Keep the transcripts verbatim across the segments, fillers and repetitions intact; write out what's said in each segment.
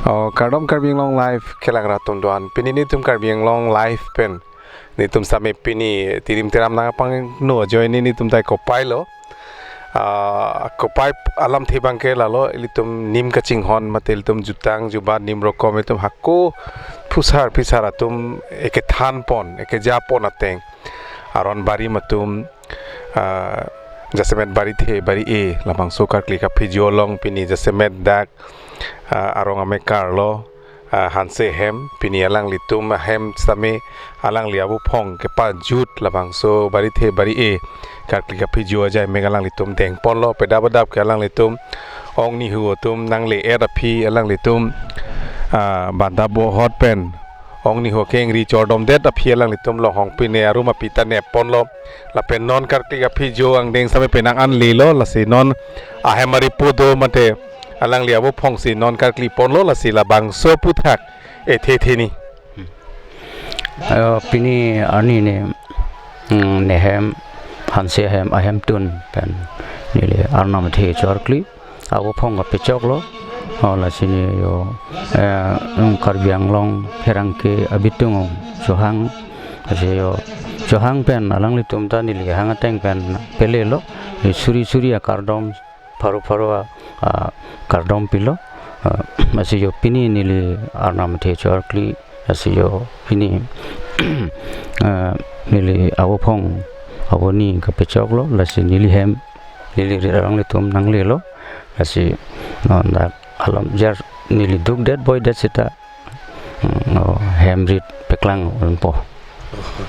Oh, kardom Karbi Anglong Live kelang rat atum doan. Pini nelitum Karbi Anglong Live pen nelitum sitame pini tirim tiram nangpangno ajoine nelitum ta kopai lo. Ah, kopai alamthe abangke lalo, ilitum nim kachinghon mate ilitum jutang jubat nim rokom ilitum hako phusar phisar atum ekethan pon, ekeja pon ateng aron barim atum, ah, jasemet barithe bari-e labangso karkli kaphijo along pini jasemet dak, ah, arong amekar lo, ah, Hanse ahem, pini alanglitum ahem sitame alangli abuphong kepajut labangso barithe bari-e karkli kaphijo ajai mek alanglitum deng pon lo, pedap pedap ke alanglitum ong nihu atum nangle-et aphi alanglitum, ah, banda bohot pen ong nihu kengri chordomdet aphi alanglitum longhong pine arum api ta nep pon lo. Lapen non karkli kaphijo angdeng sitame penang an le lo, lasi non ahem aripo do mate alangli abuphong si non karkli pon lo, lasi labangso aphuthak ethe the ni. Ayo, pini arni ne, mm, ne hem, Hanse ahem, ahemtun pen neli Arnam athe cho-arkli abuphong kapechok lo. Oh, lasi ne yo, eh, nung Karbi Anglong pherangke abitung chohang, lasi yo chohang pen alanglitum ta neli hang ateng pen pele lo, suri suri akardom, pharo pharo a, a, kardom pilo. Ah, lasi yo pini neli Arnam athe cho-arkli, lasi yo pini, ah, neli abuphong aboni kapechok lo, lasi neli hem, neli rit alanglitum nangle lo, lasi non dak alam jar neli dukdet boidet seta, mm, oh, hem rit peklang unpo.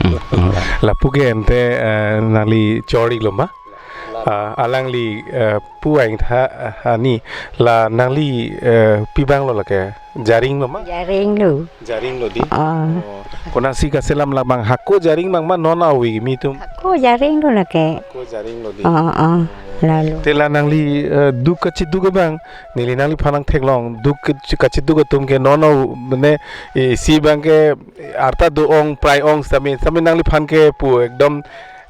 Mm, mm. Lapu ke ante, eh, nangli chor-ik lo ma? Ah, alangli, eh, pu aing tha, ah, ani la nangli, eh, pi abang lo lake? Jaring lo ma? Jaring lo. Jaring lo di? Ah. Oh. Konasi kaselam labang hako jaring abang ma non awi mi atum? Hako jaring lo lake. Hako jaring lo di? Ah, ah. Lalo. Te la nangli, eh, duk kachiduk abang, neli nangliphan nangtheklong, duk kachi-, kachiduk atum ke non aw, mane, eh, isi abangke arta do-ong, prai ong sitame, sitame nangliphan ke pu ekdom,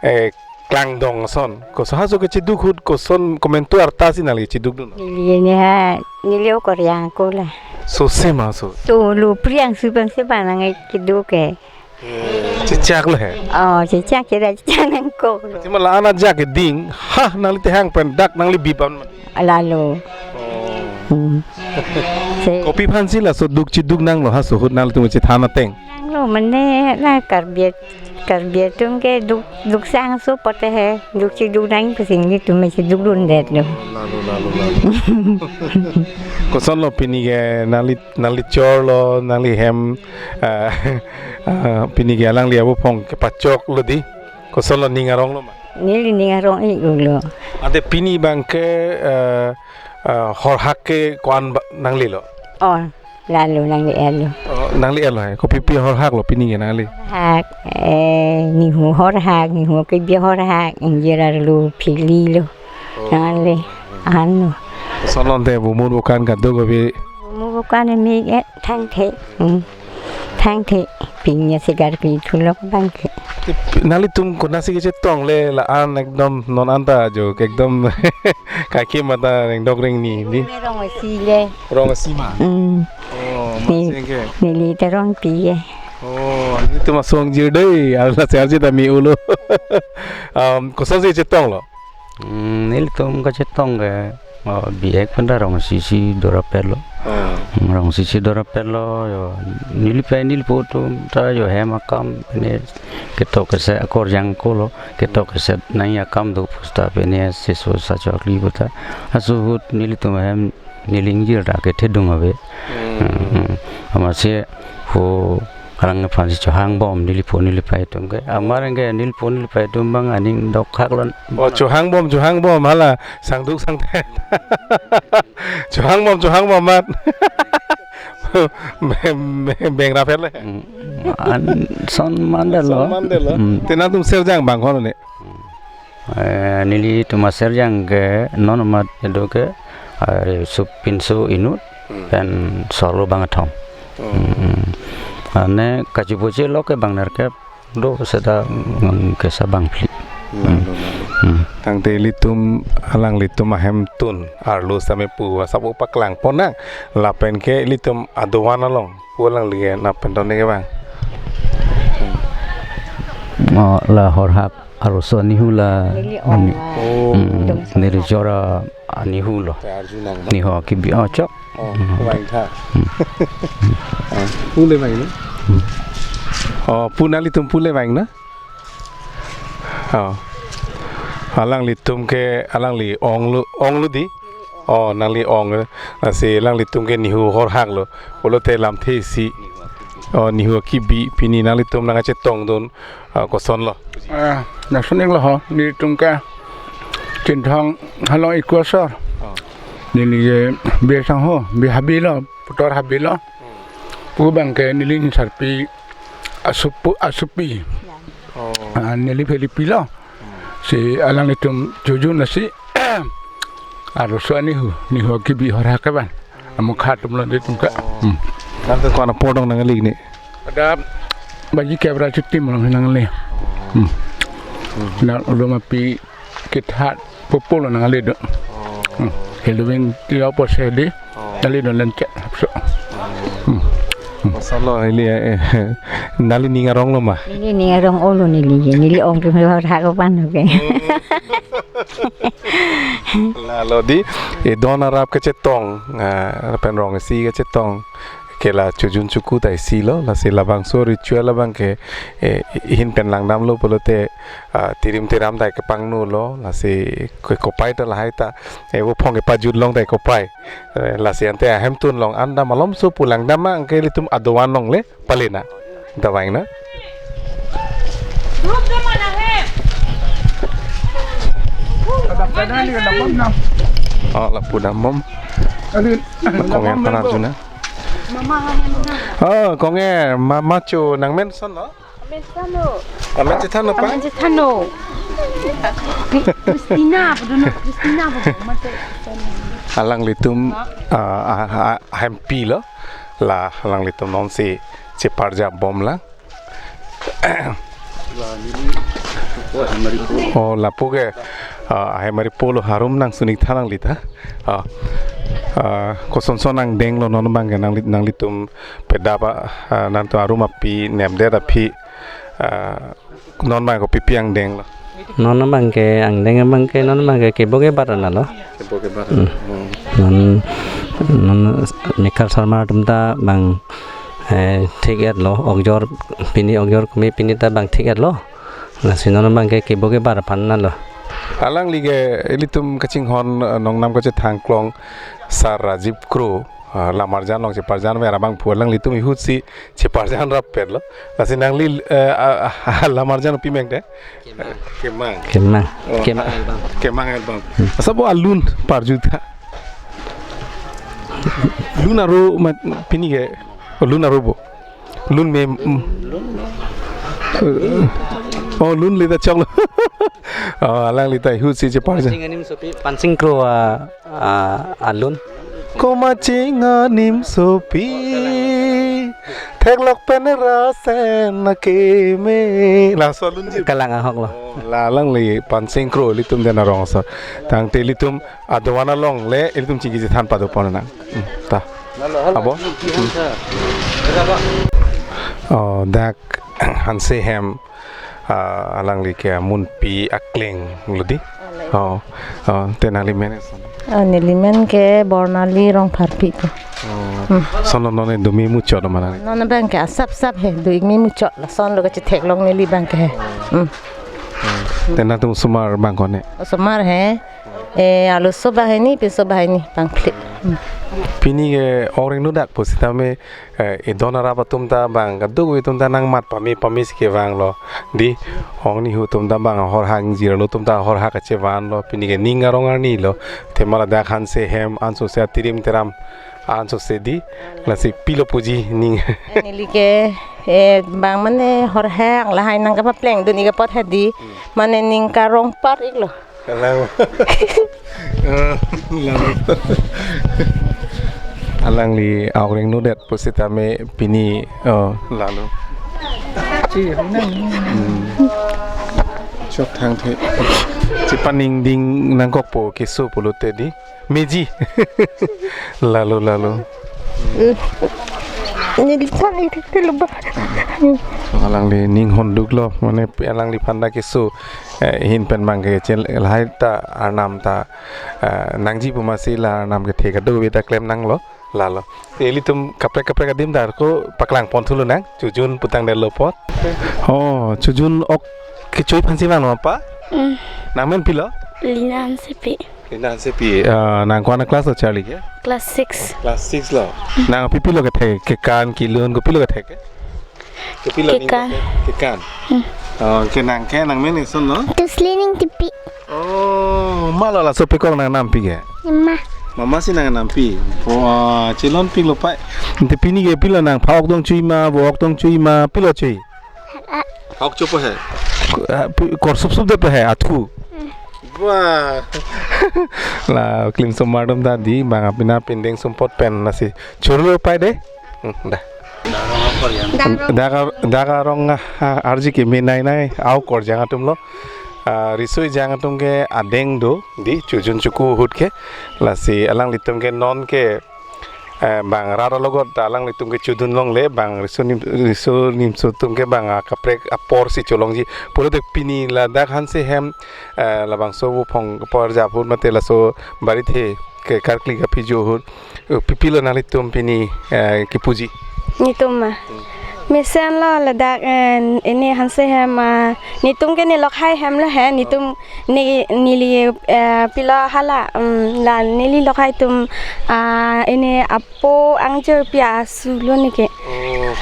eh, klangdong ason. Koso haso kachiduk ahut, koson komantu arta si nangli chidukdun? Neli ne ha, neli o koryang ko la. So sema so. So lo priang su bang se ba nang chiduk ke. Eh, chechak lo he. Oh, chechak chera chechak nangkok lo. Tima la an ajak ke ding, ha, nangli tehang pen dak nangli bip an. Lalo. Oh. Hmm. Se- Kopi aphan si laso duk chiduk nanglo haso ahut nanglitum chethan ateng? Nanglo mane la Karbi, Karbi atum ke duk, duk sang so pote he, duk chiduk nang pusing di tum chidukdundet lo. Lalo, lalo, lalo. Koson lo pini ke nangli, nangli chor lo, nangli hem, ah, ah, pini ke alangli abuphong kepachok lo di? Koson lo, ning arong lo ma? Neli ning arong-ik lo. Ante pini abangke, eh, eh, horhak ke ko-an ba-, nangle lo? Oh, lalo nangle-et lo. Oh, nangle-et lo he. Kopi pi horhak lo pini ke nangli? Hak, eh, nihu horhak, nihu kebi horhak, ingjir arlo, phili lo. Oh. Nangle, ano. Koson lo ante bumur bukan kaduk abi? Bumur bukan mi-ik-et thangthe. Hmm. Thangthe, pini si karkli thulok abangke. Nanglitum konasi kechetong le la an ekdom non anta jo ekdom kaki mata rengdok rengni di. Rong isi le. Rong isi ma? Hmm. Oh, ni-, masih ke? Neli ta rong pi ke. Oh, nelitum asong jir dei, ala se arji ta mi ulo. Um, kosonsi chetong lo? Hmm, nelitum kachetong ke, oh, bihek pen ta rong isi si dorapet lo. Oh. Hmm, rong isi si dorapet lo, yo, neli pen neli po atum ta yo hem akam, pine ketok keset akoryang ko lo, ketok keset nangji akam do pusta pine seso sa chokli puta. Haso ahut nelitum hem neli ingjir ta kethedung ave. Hmm. Hmm, hmm. Amatsi pu alangliphan si chohang bom neli po neli pai atum ke. Amar ke neli po neli pai atum abang aning dokhak lon. Oh, chohang bom, chohang bom, hala, sangduk sangthet. Chohang bom, chohang bom mat. Beng, beng, beng rapet le. Hmm. An son mandel lo. Son mandel lo. Hmm. Te nangtum serjang abang kono ne? Eh, nelitum aserjang ke non amat edo ke, eh, Supinso inut, hmm, pen Solo Bangthom. Oh. Hmm, hmm. Ane kachipuche lo ke bang nerkep do seta, mm, kesa bangphli. Hmm. Hmm. Hmm. Tangte ilitum, alanglitum ahemtun arlo same pu asap paklang ponnang. Lapen ke ilitum adovan along pu alangli ke nangpendon ke bang. Oh, la horhak arloso anihu la. Neli ong. Oh. Hmm, neli jora anihu lo. Te arjunang ma? Niho kebi, oh, chok. Oh, hmm, vangtha. Hmm. Ah, pu le vang na? Hmm. Oh, pu nanglitum pu le vang na? Oh. Alanglitum ke, alangli onglo, onglo di? Oh, nangli ong. Lasi alanglitum ke nihu horhak lo. Pulote lamthe isi. Oh, nihu kebi, pini nanglitum nangkachetongdun, ah, kosonlo? Ah, lason-iklo ho, nelitum ke Chinthong halong iku asor. Oh. Neli ke Birsangho, Bihabi lo, puthot Habi lo. Pu abang ke neli ningsarpi asupu, asupi. Oh. Ah, neli Philippi lo. Si alanglitum chojun lasi arloso anihu, nihu kebi horhak ke bang. Amokha atum lo nelitum ke. Hmm. Nangtum ko-an apor dong nangli ni? Ada baji kebra chuti malong nangli. Hmm. Na uluma pi kithat pupu lo nangli do. Hmm. Halloween tio apotsi di. Nangli do lencet. So. Hmm. Masalo ili, eh, nangli ning arong lo ma? Neli ning arong olo neli, neli ong ke horhak pan ke. Lalo di, eh, don arap kachetong, ah, pen rong isi kachetong. Ke la chojun chuku ta isi lo, lasi labangso ritual abang ke, eh, hin pen langdamlo pulote, ah, tirim tiram ta kepangno lo, lasi ke kopai ta lahai ta, eh, vo phong kepajut long ta kopai. Eh, lasi ante ahemtun along an dam malomso pu langdam ma, anke ilitum adovan along le pale na. Davai na. Oh, lapu dam bom. Konger aphan arjuna. Oh, konger, mama cho nangmen kosonlo? Amen Chethan-o. Amen Chethan-o pa? Amen Chethan-o. Christina, bodoh na, Christina, bodoh. Mate. Alanglitum, ah, ah, ah, ahempi lo. La alanglitum nonsi cheparjap bom lang. Oh, lapu ke, ah, ahemari pulo, arum nangsun-ik tha nangli ta. Ah, ah, kosonson angdeng lo non abang ke nangli, nanglitum pedap, ah, nangtum arum api, nemdet aphi, ah, non abang kopi pi angdeng lo? Non abang ke angdeng abang ke, non abang ke kebo kebat ana lo. Kebo kebat. Hmm. Hmm. Non, non Mikhal Sharma atum ta bang, eh, thik-et lo, okjor pini, okjor kimi pini ta bang thik-et lo. Lasi non abang ke kebo kebat aphan ana lo. Alangli ke ilitum kachinghon, eh, nongnam kachethang klong Sir Rajiv Kro, ah, Lamarjan along cheparjan ver abang pu alanglitum ihutsi cheparjan rap pet lo. Lasi nangli, eh, ah, ah, Lamarjan pi meng te? Kemang. Kemang. Kemang. Oh, Kemang ah, album. Kemang album. Hmm. Asa bo alun parjutha. Lun aro ma pini ke, oh, lun aro bo. Lun me, mm. Lun me. Oh, lun le ta chok lo. Oh, alangli ta ihutsi cheparjan. Pansing anim sopi, Pansing Kro, ah, ah, alun. Komat ching anim sopi, theklok pen rasen akeme. Laso alunji. Kalang ahok lo. Oh, la alangli Pansing Kro ilitum den arong asor. Tangte ilitum adovan along le ilitum chingki chethan pado pon nang. Hmm, ta. Abo? Hmm. Oh, dak Hanse hem, ah, alangli ke amunpi akleng lo di. Oh, oh, te nangli men kosonlo? Ah, neli men ke Bornali Rongpharpi pu. Oh. Hmm. Lason non non dumi muchot ma nangli? Non abang ke asap sap he, do-ik me muchot, lason lo kachethek long neli abang ke he. Hmm. Hmm. Te nangtum osomar abang ko-an he? Osomar he. Eh, arloso banghini, pinso banghini, bangphli. Hmm. Pini ke ong rengnodak pusitame, eh, idon arap atum ta bang, kadokave atum ta nangmat pame pame si kevang lo. Di, ong nihu atum ta bang, ahorhak ingjir alo atum ta ahorhak kachevan lo. Pini ke ning arong arni lo. Thema ladak Hanse hem, ansose atirim tiram, ansose di, lasi pilo puji ning. Eh, neli ke, eh, bang mane horhak lahai nangkapaplengdun-ik apot he di, mane ning karong par-ik lo. Kalang. Eh, lalu. Alangli ong rengnodet pusitame pini, oh, lalu. Hmm. Chok thangthe. Paning ding nangkokpo keso pulote di. Meji. Lalo, lalo. Neli than ithek lo ba. Alangli ning honduk lo, mane alangliphan ta keso, eh, ahin pen abang ke chel lahai ta arnam ta, eh, nangji pu masi la arnam kethe kadokave ta klem nanglo. Lalo. Ilitum kaprek kaprek adim ta ako paklang pon thu lonang. Chojun putangdetlo apot. Oh, chojun ok kechui aphansi vanglo apa? Mm. Nangmen pilo? Lina Hansepi. Lina Hansepi. Ah, nang ko-an a class lo charli ke? Class six. Class six lo. Nang pipilo kethek, kekan, kelun, kopilo kethek ke? Kopilo ning kekan. Kekan. Hmm. Oh, ke nang ke nangmen ison lo? Tusli Ingtipi. Oh, malo laso pekok nangnampi ke? Mama. Mama si nangnampi. Oh, chelonpiklo pai. Ante pini ke pilo nang pha-ok dong chui ma, vo-ok dong chui ma, pilo chui? Ah. Pha-ok chopo he. Ko-, ah, pi-, korsupsupdetpo he, athu. Hmm. Wah. La klimsomar atum ta di, bang apina pindeng sumpot pen lasi. Chorlo pai de. Hmm, dah. Dak, dak, dak arong, ah, arji keme nai nai, au korjang atum lo. Ah, riso-ejang atum ke adeng do, di, chojun choku ahut ke. Lasi alanglitum ke non ke, eh, bang rat alogot alanglitum ke chodun longle, bang riso nim-, riso nimso atum ke bang, ah, kaprek apor si cholongji. Pulote pini ladak Hanse hem, eh, labangso vo phong apor ja ahut mate laso barit he ke karkli kaphijo ahut. Eh, pipilo nanglitum pini, eh, kepuji? Netum ma. Hmm. Mesen lo ladak, eh, ini Hanse hem, ah, netum ke ne lokhai hem lo he, netum ne, neli, eh, pilo hala, um, la neli lokhai atum, ah, ini apo angjirpi asu lo ne ke. Oh.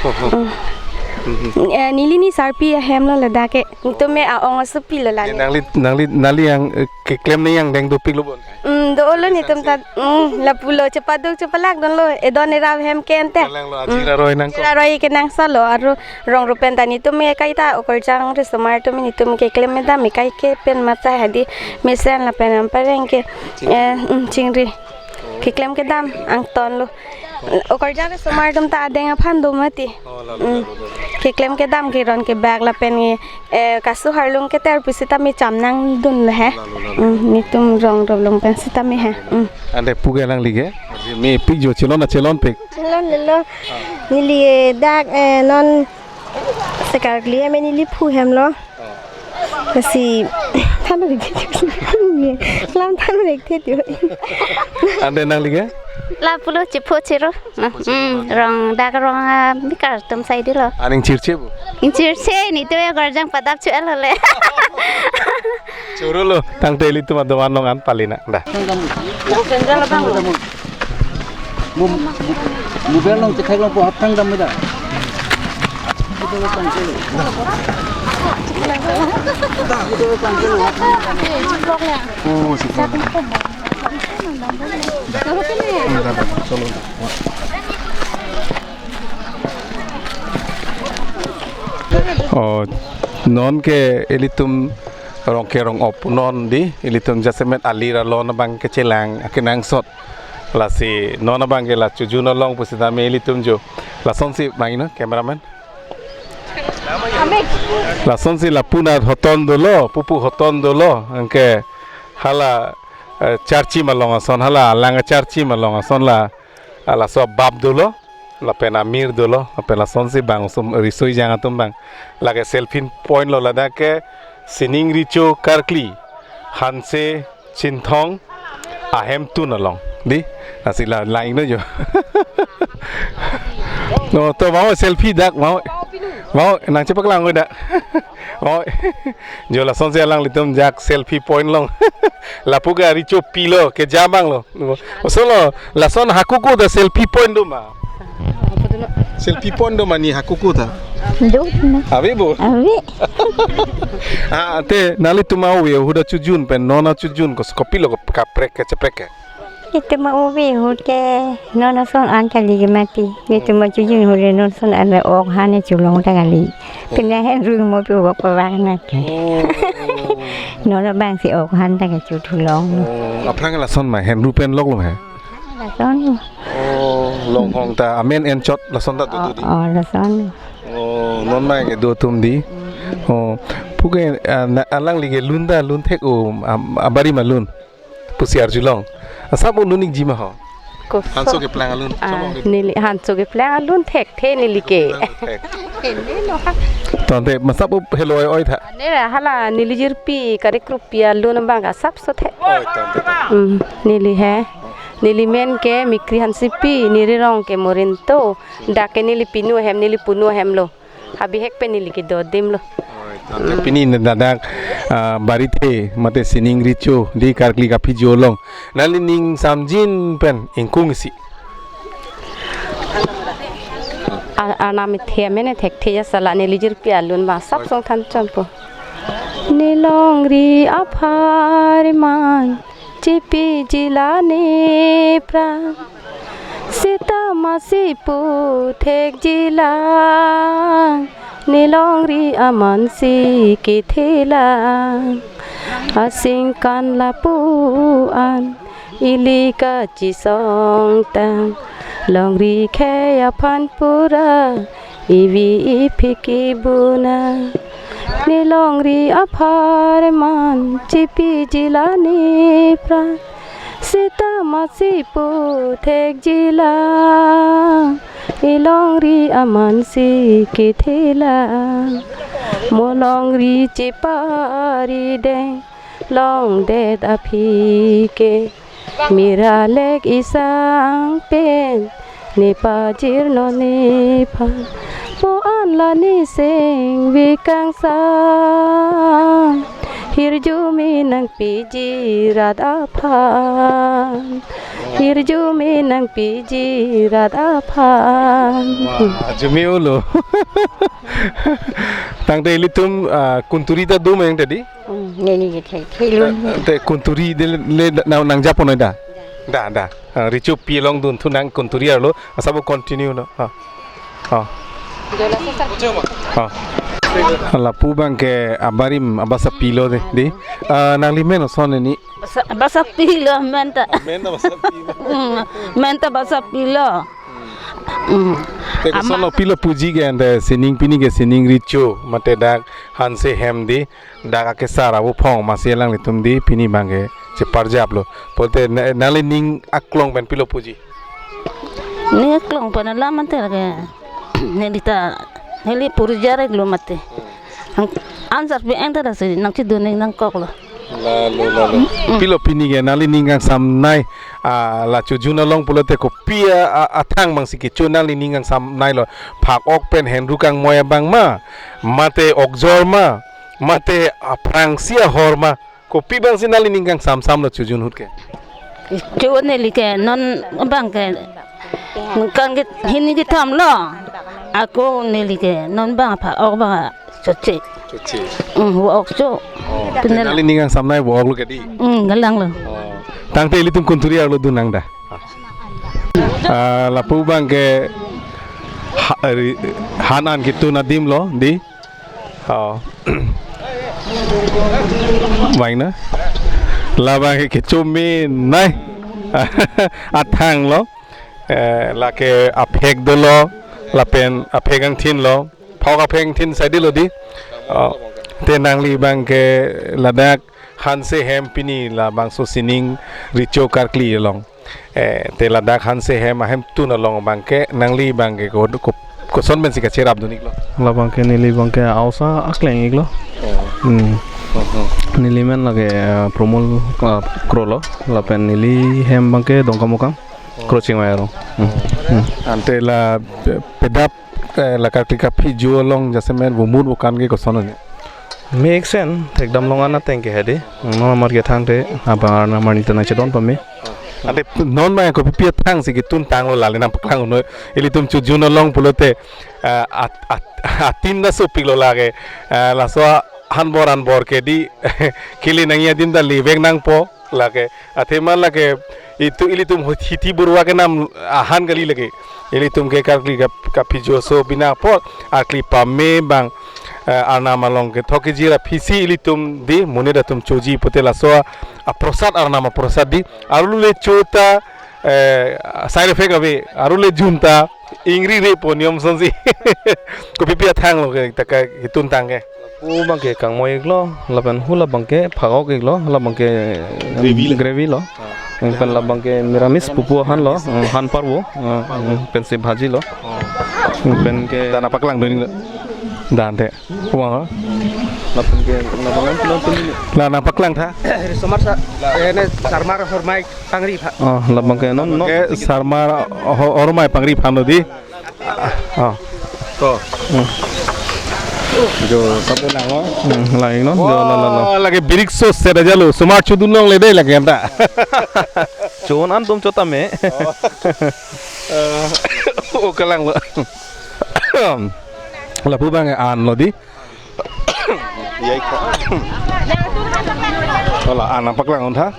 Hmm. Hmm. Eh, neli ne sarpi ahem lo ladak ke. Netum me a-ong asopi lo la. Eh, ne. Nangli, nangli, nangli yang, eh, keklem ne yang deng dopiklo bon. Mm, do-olo netum ta, mm, lapulo chepaduk chepalak dunlo, edon erap hem ke ante. Kalanglo, mm, ajira roi nangkok. Ajira roi kenangsot lo, aru rong rupen ta netum me kaita okorjang risomar atum netum keklem kedam me kai ke pen machai hadi mesen lapen ampareng ke, chingri. Eh, mm, chingri. Keklem kedam angton lo. Okorjang risomar atum ta adeng aphan do mati. Oh, lalo, mm, lalo, lalo. Keklem kedam keron kebak lapen ke, eh, kasu harlung keter pusitame cham nangdun lo he. Lalo, lalo. Mm, netum rong roblong pen sitame he. Mm. Ante pu ke alangli ke? Mepik jo, chelon na chelonpik? Chelonlo. Ah. Neli, eh, dak, eh, non sekarkli hem neli phu hem lo. Lasi than rek the tu. Lam than rek the tu. Ante nangli ke? Lapulo chepho chero. Hmm, rong dak rong, ah, bikar atum sai dilo. Aning chirche bo? Ning chirche, netum ya okorjang padap chu alo le. Chorolo, tangte ilitum adovan along an pali nang dah. Mo-, mo-, mobile along chetheklongpo, aphrang dam meda. Oh, si. Oh, non ke ilitum rong ke rong-op non di, ilitum jasemet alir alon abang kechelang akenangsot. Lasi non abang ke la chojun along pusitame ilitum jo. Lasonsi bang ino, cameraman. Lasonsi lapu na hoton dolo, pupu hoton dolo, anke hala, eh, charchim along ason, hala alang charchim along ason la, ah, laso bap dolo, lapen amir dolo, lapen lasonsi bang osomar riso-ejang atum bang. Lake selfie point lo ladak ke Sining Recho Karkli, Hanse Chinthong ahemtun along. Di, nasi la, la ingno jo. No, to mau selfie dak, mau. Mau, nang chepak lang dak. Mau. Jo lasonsi alanglitum jak selfie point along. Lapu ke Recho pilo, kejamang lo. Osolo, lason hakuku ta selfie point do ma. Selfie point do ma ne hakuku ta? Do na. Ave bo? Ave. Ah, te nanglitum ave ahut achojun pen non achojun ko kopilo kaprek ke cheprek ke? Itum ave ahut ke non ason an kali ke mati. Itum achojun ahut non ason an ok han cholong ta kali. Pina henru mo pu ok pavak na ke. Oh. Non abang si ok han ta ke chothu long. Oh, aphrang lason ma henru pen loklo he? Lason. Oh, longhong ta amen enchot lason ta do do di. Oh, oh, lason. Oh, non ma ke do atum di. Oh, Puke, ah, na-, alangli ke lun ta lun thek-o, am-, abarim alun pusi arjulong. Asap-o lun-ikji ma ho? Koso. Hanso keplang alun. Ah, chomong ke. Neli hanso keplang alun thekthe neli ke. Keplang alun thek. Tangte masap-o helo oi-oi tha. Nera hala neli jirpi kare kropi alun abang asapso thek. Oi, tangte, tangte. Hmm, neli he. Neli men ke Mikri Hansepi, neli rong ke Morinto. Dak ke neli pinu ahem, neli punu ahem lo. Abihek pen neli kedo adim lo. Oi, tangte pini ne ladak, ah, barithe mate sining recho dei karkli kaphijo along, nanglining samjin pen ingkung isi. A-, anam ithe amen thekthe ya sala neli jirpi alun ma asap song than chonpo. Ne longri apharman chipiji la nepran. Seta masi puthekji lang, ne longri aman si kethe lang. Asingkan lapu-an ili kachisong tang, longri khei aphan pura ivi iphi kibuna. Ne longri apharman chipiji la nepran. Seta masi puthekji lang, ne longri aman si kethe lang. Mo longri chepari deng longdet aphi ke, mira lek isang pen ne pajirno nephan. Mo an la ne sengve kangsam, hirjume nangpiji rat aphan. Hirjume nangpiji rat aphan. Wah, arjume-olo. Tangte ilitum, ah, kunturi ta do ma yang tadi? Hmm, neli je thek, thek lun. Te kunturi de le, le na, nang japon noi da? Da, da. Ah, recho pi along dunthu nang kunturi arlo. Asap-o continue no. Ha. Ha. Ha. Lapu abang ke abarim abasapi lo dei, dei. Ah, nangli men oson ni? Basa, basapi lo men ta. Men ta basapi lo. Hmm, men ta basapi lo. Hmm. Te koson lo pilo puji ke ante sining pini ke sining recho mate dak Hanse Hem dei. Dak akesar abu phong masi alanglitum dei pini abang ke cheparjap lo. Pulote na-, nanglining aklong pen pilo puji? Ning aklong pen alam ante lake neli ta, neli purja rek lo mate. Ang, ansar pi eng ta si nangchedun ning nangkok lo. Lalo, lalo. Mm. Pilo pini ke nanglining kangsamnei, ah, la chojun along pulote kopi a, a, athang abang si kecho nanglining kangsamnei lo? Phak-ok pen henru kangmoi abang ma, mate okjor ma, mate aphrangsi ahor ma, kopi abang si nanglining kangsam sam lo chojun ahut ke? Cho neli ke non abang ke ningkan ke hini kethom lo. Ako neli ke non abang phak-ok abang choche. Choche. Hmm, vo-ok cho. Oh, pinel. Nanglining kangsamnei vo-ok lo ke dei? Hmm, galang lo. Oh. Tangte ilitum kunturi arlo dun nang da. Ah, lapu abang ke ha-, ri-, han an ketun adim lo dei. Oh. Vang na? Labang ke kechomenei athang lo. Eh, lake aphek dolo, lapen aphek angthin lo. Phak-ok aphek angthin sai dei lo dei. Oh. Te nangli abang ke ladak Hanse Hem pini labangso sining recho karkli along. Eh, te ladak Hanse Hem ahemtun along abang ke, nangli abang ke ko, ko, koson pensi kacherap dun-iklo? Labang ke neli abang ke aosa akleng-iklo. Oh. Hmm. Oh, oh. Neli men lake, eh, Promol, eh, Kro lo, lapen neli hem abang ke Dongkamukam, oh, Kro Chingvai arong. Hmm. Hmm. Ante la pe-, pedap, eh, la karkli kaphijo along jasemet vomut vokan ke koson ni? Mesen, thekdam long an ateng ke hedi. Non amar ke thangte, abang arnam arni ta nangchedon pame. Ante non ma kopi pi athang si ketun tanglo, lale nangpaklang unnoi. Ilitum chojun along pulote, eh, at-, at-, atin ta sopik lo lake. Eh, laso hanbor anbor ke dei, kili nangji adim ta livek nangpo. Lake, athema lake, itum ilitum hit-, hithi burwa kenam ahan kali lake. Ilitum ke karkli kap-, kaphijo aso bina apot, arkli pame abang, eh, arnam along kethok kejir aphisi ilitum dei, monit atum choji pute laso aprosad, arnam aprosad dei, arlo le cho ta, Eh, side effect ave, arule junta, ingri repo niom sonsi. Kopipi athang lo ke, ta ke, ketun tang ke. Pu abang ke kangmoi iklo, lapen hu labang ke phak-ok iklo, labang ke, em, Gravy lo. Gravy lo. Ah. Em, pen labang ke miramis pupu ahan lo, em, han parvo, em, em, pensi bhaji lo. Oh. Em, pen ke dan apa kelang dun dan te. Wah. Lapen ke, lapen ke, lapen ke. La nangpaklang tha. Somar sa, eh, ne sarmar hormai pangri pha. Oh, labang ke non, non. Ke sarmar ho-, hormai pangri phan lo di. Oh. To. Hmm. Jo, satu nang, oh. Hmm, lain non, jo, la, la, la. Oh, lake birik so set aja lo. Somar chudun longle dei lake anta. Chon an tum chota me. Oh. Eh, oh, kelang lo. Lapu abang an lo di. Iya, ikha. Wala, an nangpaklang un tha.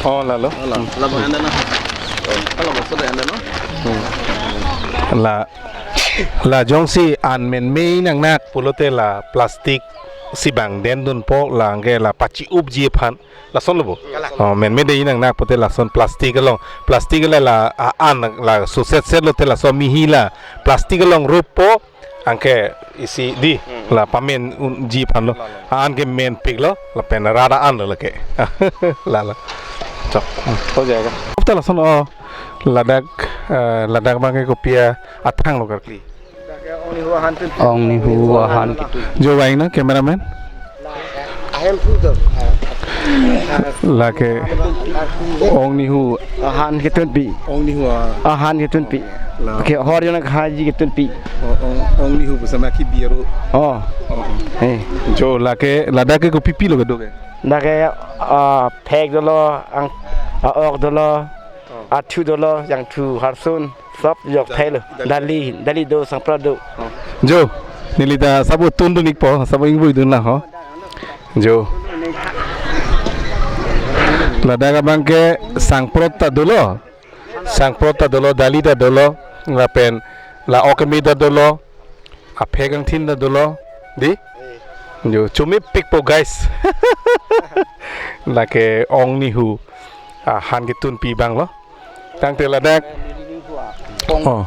Oh, lalo. Hmm. La, la jongsi an menme nangnak pulote la plastic si bang den dunpo, la anke la pachi-upji aphan. Lason lo bo. Kalang. Oh, menme dei nangnak pute lason plastic along. Plastic la, la, a, an la suset set lote lason mihi la plastic along rup po anke isi di. Hmm. La pamen unji aphan lo. La, la. An ke menpik lo, lapen rada an lo lake. La, la. Chok. Hmm. Ho jayega. Hopta lason, oh, ladak, eh, ladak abang ke kopi athang lo karkli. Ong Nihu ahan. Jo vang na, cameraman. Ahem phu do. Lake Ong Nihu. Ahan ketunpi. Ong Nihu a. Ahan ketunpi. La. Ke hor jona haji ketunpi. O, Ong, Ong Nihu bersama ki biaru. Oh. Oh, oh. Eh. Jo lake, ladak ke kopipi lo kedo ke? Lake, ah, phek dolo, ang, ah, ok dolo. Oh. Athu dolo, jangthu, harsun, sop jok thai lo. Dali. Dali, dali do, sangprot do. Oh. Jo, neli ta sabo tun dun ikpo, sabo ingvoi dun lang ho. Jo. Ladak abang ke sangprot ta dolo. Sangprot ta dolo, dali ta dolo, lapen la ok keme ta dolo. Aphek angthin ta dolo, di? Jo, chomepikpo, guys. Lake Ong Nihu ahan ketunpi abang lo. Tangte ladak. Oh.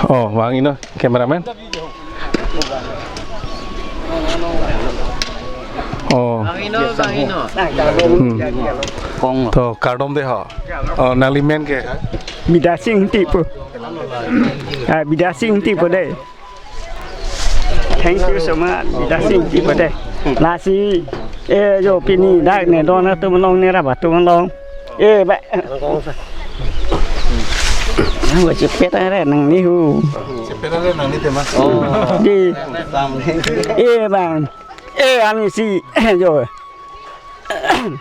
Oh, vang ino, cameraman. Oh. Vang ino, vang ino. Hmm. Kong. To, kardom dei ho. Oh, nangli men ke? Bidya Sing Ingti pu. Ah, Bidya Sing Ingti pu dei. Thank you so much. Bidya Sing Ingti pu dei. Lasi, eh, jo pini dak ne don atum along ne rap atum along. Eh, ba. Nang ba chepet are nang Nihu. Chepet are nangli tema. Oh. Di. Eh, bang. Eh, ani si, jo.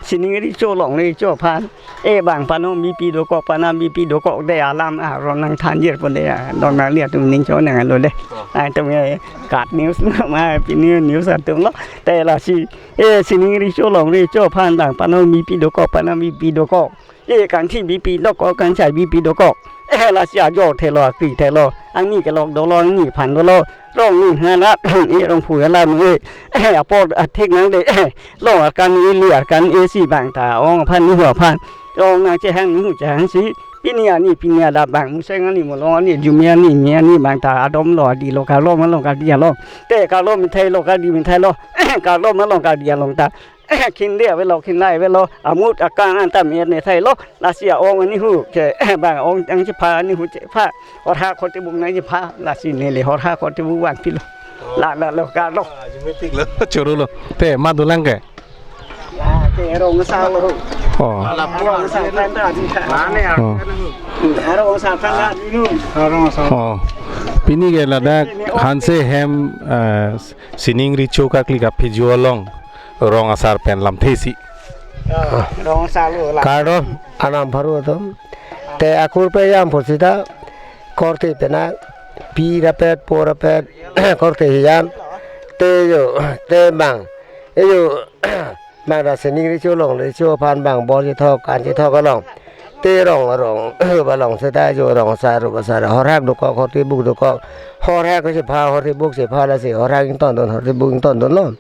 Sining Recho Longle Recho aphan. Eh, bang, pano mipi dokok, pano mipi dokok dei alam, ah, ron nangthan jir pon dei, ah, don nangli atum ning cho nang lo dei. Ai tum, eh, kat news ma, pini news atum lo. Te lasi, eh, Sining Recho Longle Recho aphan bang, pano mipi dokok, pano mipi dokok. Eh, kangthi bipi dokok, kangchai bipi dokok. Eh, lasi ajo thelo, akri thelo. Angni kelok dolo, angni aphan dolo. Rong ni hana, eh, rong phu hana, eh, eh, apor athik nang dei, eh, long arkan, eh, li arkan, eh, si bang ta, ong aphan, Nihu aphan. Rong nang chehang, Nihu chehang si. Pini ani, pini adap bang, museng ani, molong ani, jumi ani, mi ani bang ta, adom lo, adi lo, karlo ma long, kadi along. Te karlo methai lo, kadi methai lo. Karlo ma long, kadi along ta. Khin dei avelo, khin lai avelo, amut akang anta mir ne thai lo, lasi a-ong a-Nihu ke, bang ong ang chepha, Nihu chepha, horha khoti bung nang chepha, lasi neli horha khoti bung vangpi lo. La, la, lo, karlo. Ah, jumepik lo, choro lo. Te, ma dolang ke? La, ke rong sa lo. Oh. La, rong sa than ta di tha. Oh. Rong sa than ta di nu. Oh. Pini ke ladak Hanse hem, eh, Sining Recho Karkli kaphijo along rong asar pen lamthe si. Ah, rong asar lo la. Kardom, anam pharu atum. Te akur pe jam pho sita korte pena pi rapet po rapet korte hijan. Te jo, te bang. E jo, bang ra Sining Recho Longle Recho aphan bang bor chethok, kan chethok along. Te rong rong balong seta jo rong asar rup asar horhak dokok horti buk dokok. Horhak si pha horti buk si pha lasi horhak ington dun horti buk ington dunlo.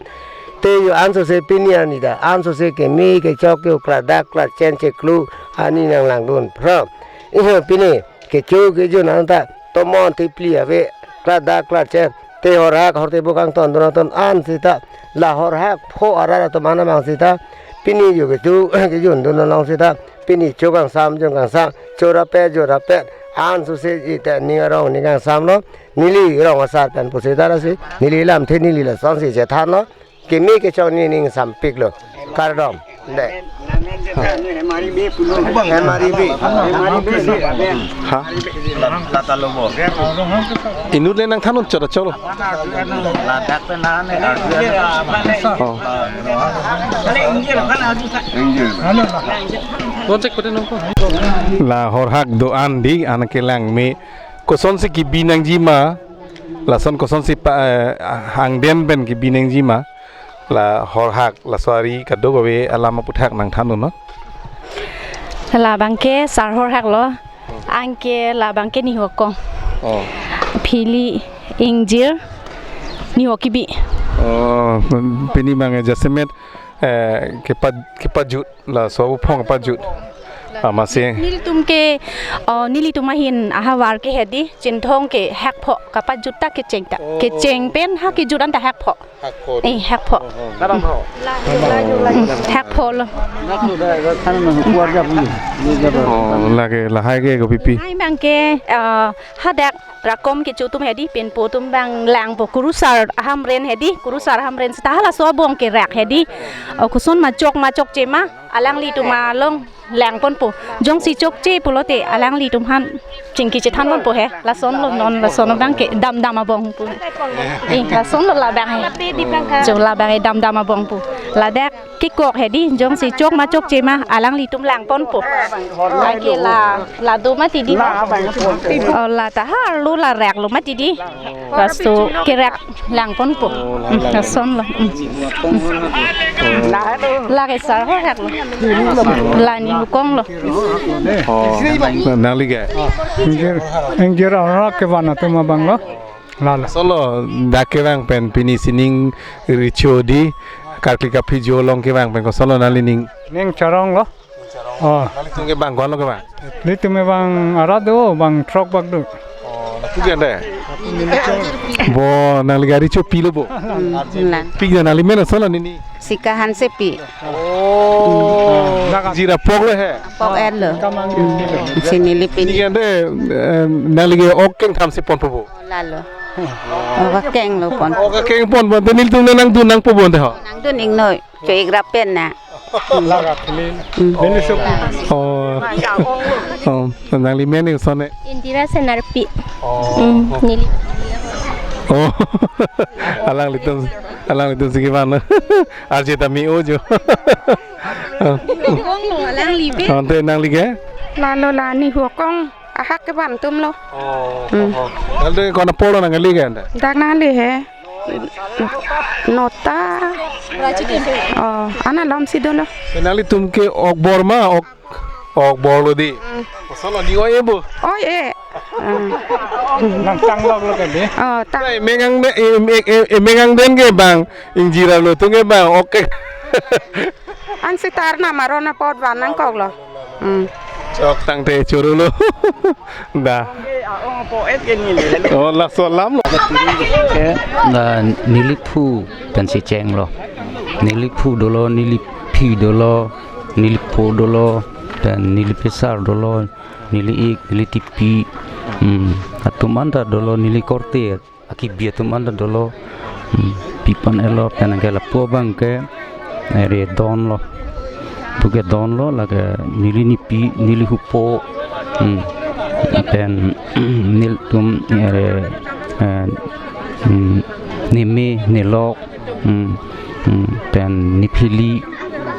Te jo ansose pini arni ta ansose keme kechok ke kla dak kla chen cheklu ani nanglangdun phro. Iho pini kecho kejun anta tomon tipli ave kla dak kla chen te horhak horti buk angton dun ton an seta la horhak pho arat atum anam ang seta pini jo kecho kejun dun long seta pini chok kangsam jong kangsam chorapet jorapet ansose ita ning arong ning kangsamlo. Neli rong asar pen pusi ta lasi neli lamthe neli lasonsi chethanlo. Keme kechok ni ning sampiklo. Kardom. De. Hemari bi. Hemari bi. Ha? Inut le nangthanun chot chot. Ladak pe nane. Oh. Project pute nungko. La horhak do-an di an kelang me kosonsi kebi nangji ma. Lason kosonsi pa, eh, angden pen kebi nangji ma. La horhak, laso ari kadokave alam aputhak nangthanun non. Labangke sar horhak lo. Anke labangke Nihu Akong. Oh. Phili ingjir Nihu Kibi. Oh, pini bang jasemet, eh, kepa, kepajut laso aphong kepajut. Amatsi nelitum ke, oh, nelitum ahin ahavar ke hedi Chinthong ke hekpho kepajut ta kecheng ta. Oh. Kecheng pen ha kejut anta hekpho. Hekpho. Eh, hekpho. Oh, oh. Kadam ho. Mm, hekpho lo. Oh, lake lahai ke kopipi. Lahai bangke, eh, hadak rakom kecho atum hedi penpo atum bang langpo kurusar Hamren hedi kurusar Hamren seta halaso abong kerak hedi. Oh, koson machok machokche ma alanglitum along langponpo. Jongsi chokche pulote alanglitum aphan chingki chethanponpo he. Lasonlo non lason bangke damdam abong pu. Eh, lasonlo labang he. Jo labang he damdam abong pu. Ladak kekok hedi jongsi chok machokche ma alanglitum langponpo. Ake la, la do mati di. Oh, la ta harlo la rak lo mati di. Laso kerak langponpo. Oh, la, la. Lasonlo. Mm. Lake sar horhak lo. La Nihu Akong lo. Oh, nangli ke? Ingjir, ingjir horhak kevan atum abang lo. Lalo. Solo dak kevang pen pini sining richo di karkli kaphi jo along kevang pen kosolo nangli ning? Ning charong lo. Oh. Nanglitum ke bang ko-an lo kevang? Nelitum ke bang arat do, bang throk bak do. Oh, lapu ke ante? Bo nangli gari chopi lo bo. Hmm, la. Pi ke nangli men solo nini? Sika Hansepi. Oh. Jira pok lo he. Pok et lo. Hmm. Si neli pini. Neli ke ante, eh, nangli ke ok keng thamsi ponpo bo. Lalo. Ok keng lo pon. Ok keng ponpo, te nelitum nangdun nangpo bo ante ho. Nangdun ingnoi. Cho-ik rap pen na. Hmm. Oh. Oh, nangli men kosonne? Indira Senarpi. Oh. Hmm, neli. Oh. Alanglitum, alanglitum si kevan. Arje tami ojo. Oh. Ante nangli ke? Lalo la Nihu Akong. Ahak kevan atum lo. Oh, hmm. Oh, oh. Ante ko-an apor lo nangli ke ante? Dak nangli he. Nota. Oh, ana lom si dolo. Nanglitum ke ok bor ma, ok, ok bor lo di. Hmm. Solo ni oi e bo. Oi e. Hmm. Nangtang lok lo ke di. Oh, tang. Mengang de, em, em, em, mengang den ke bang. Ingjir arlo atum ke bang. Ok. An sitar na maron apot van nangkok lo. Hmm. Chok tangte choro lo. Da. Oh, laso alam lo. Ke, na, neliphu pensi chenglo. Neliphu dolo, neliphi dolo, nelipho dolo, pen nelipesar dolo, neli-ik, nelitipi. Hmm. Atum anta dolo, neli korte. Akibi atum anta dolo, hmm, pipan elo pen ke lapu abang ke, ere don lo. Pu ke don lo, lake neli nipi, neli hupo, hmm, pen nelitum, ere, eh, hmm, neme, nelok, hmm, hmm, pen nephili,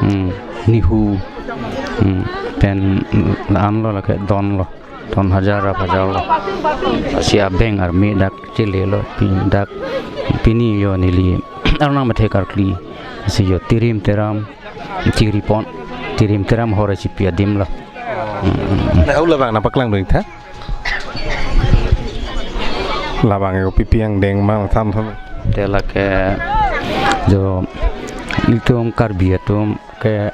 hmm, nehu, hmm, pen la-an lo lake don lo. Ton hajar rap hajar lo. Lasi abeng arme dak chele lo, pin dak pini jo neli arnam athe karkli. Lasi jo tirim teram chiri pon, tirim teram hor chipi adim lo. Nah, ula bang nangpaklang dun tha. Labang yo pipi angdeng ma than than. Te lake jo ilitum Karbi atum ke,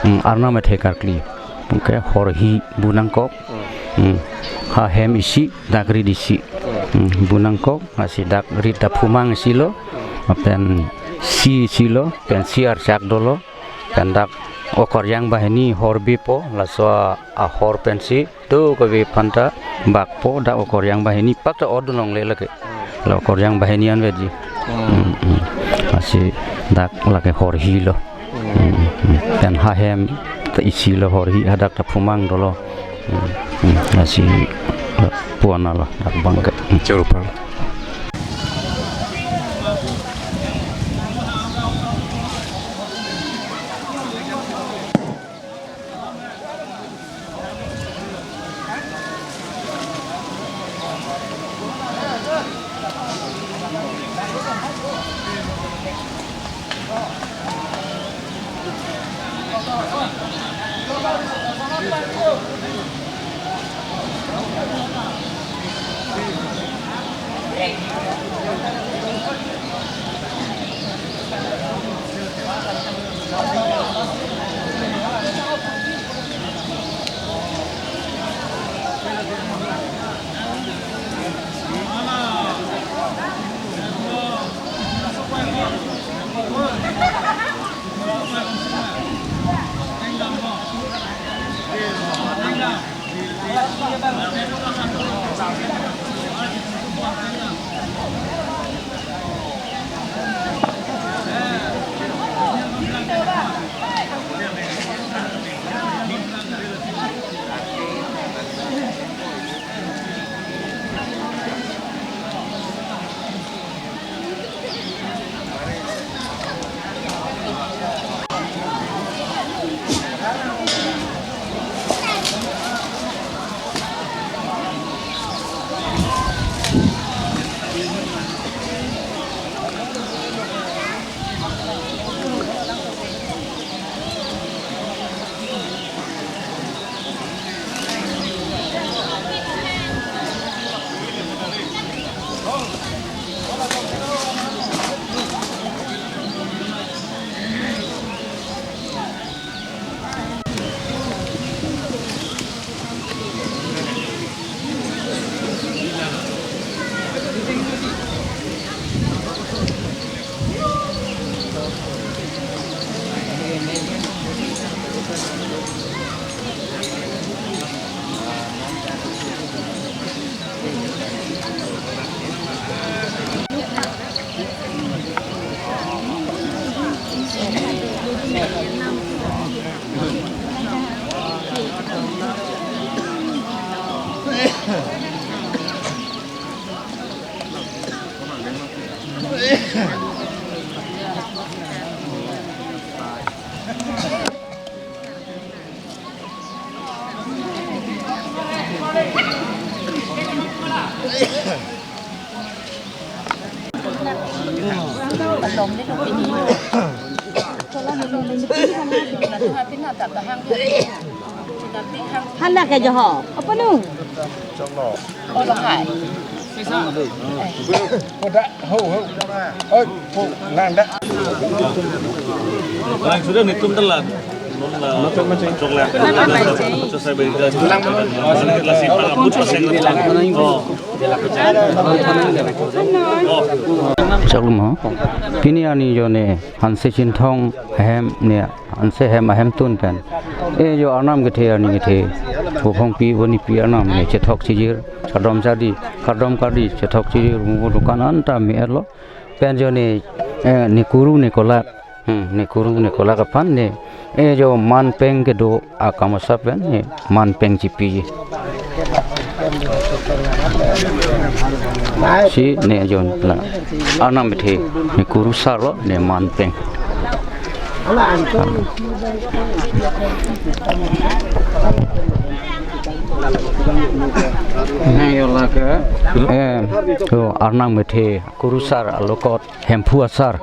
mm, arnam athe karkli. Ke horhi bu nangkok. Mm. Ha hem isi, dak rit isi. Mm, bu nangkok, lasi dak rit ta phumang isi lo. Pen si isi lo, pen si archak dolo. Pen dak okoryang banghini horbipo, laso ahor pensi do kave aphanta bakpo, dak okoryang banghini pakta odunong le lake. La okoryang banghini anvetji. Hmm. Hmm, hmm. Lasi dak lake horhi lo. Hmm, hmm. Pen ha hem ta isi lo, horhi hadak ta phumang dolo. Hmm, hmm. Lasi, eh, puan lo dak bangke. Hmm. Chorupal. Hala ke joho. Apa nu? Lang sudah nitum telat. Nun la coklat. Selesai berita. Oh. Chaklo mo. Pini arni jo ne Hanse Chinthong ahem ne, Hanse hem ahemtun pen, e jo arnam kethe arni kethe, Bophongpi Bonipi arnam ne chethok chijir, chadom chadi, kardom kardi chethok chijir, mo dukan anta me-et lo. Pen jo ne, eh, ne kuru ne kolak, hmm, ne kuru ne kolak aphan ne, e jo manpeng kedo akam asap pen ne manpeng chipiji. Si ne jo la arnam kethe ne kurusar lo ne manpeng. Ne jo la ke, eh, to arnam kethe kurusar alokot Hemphu asar.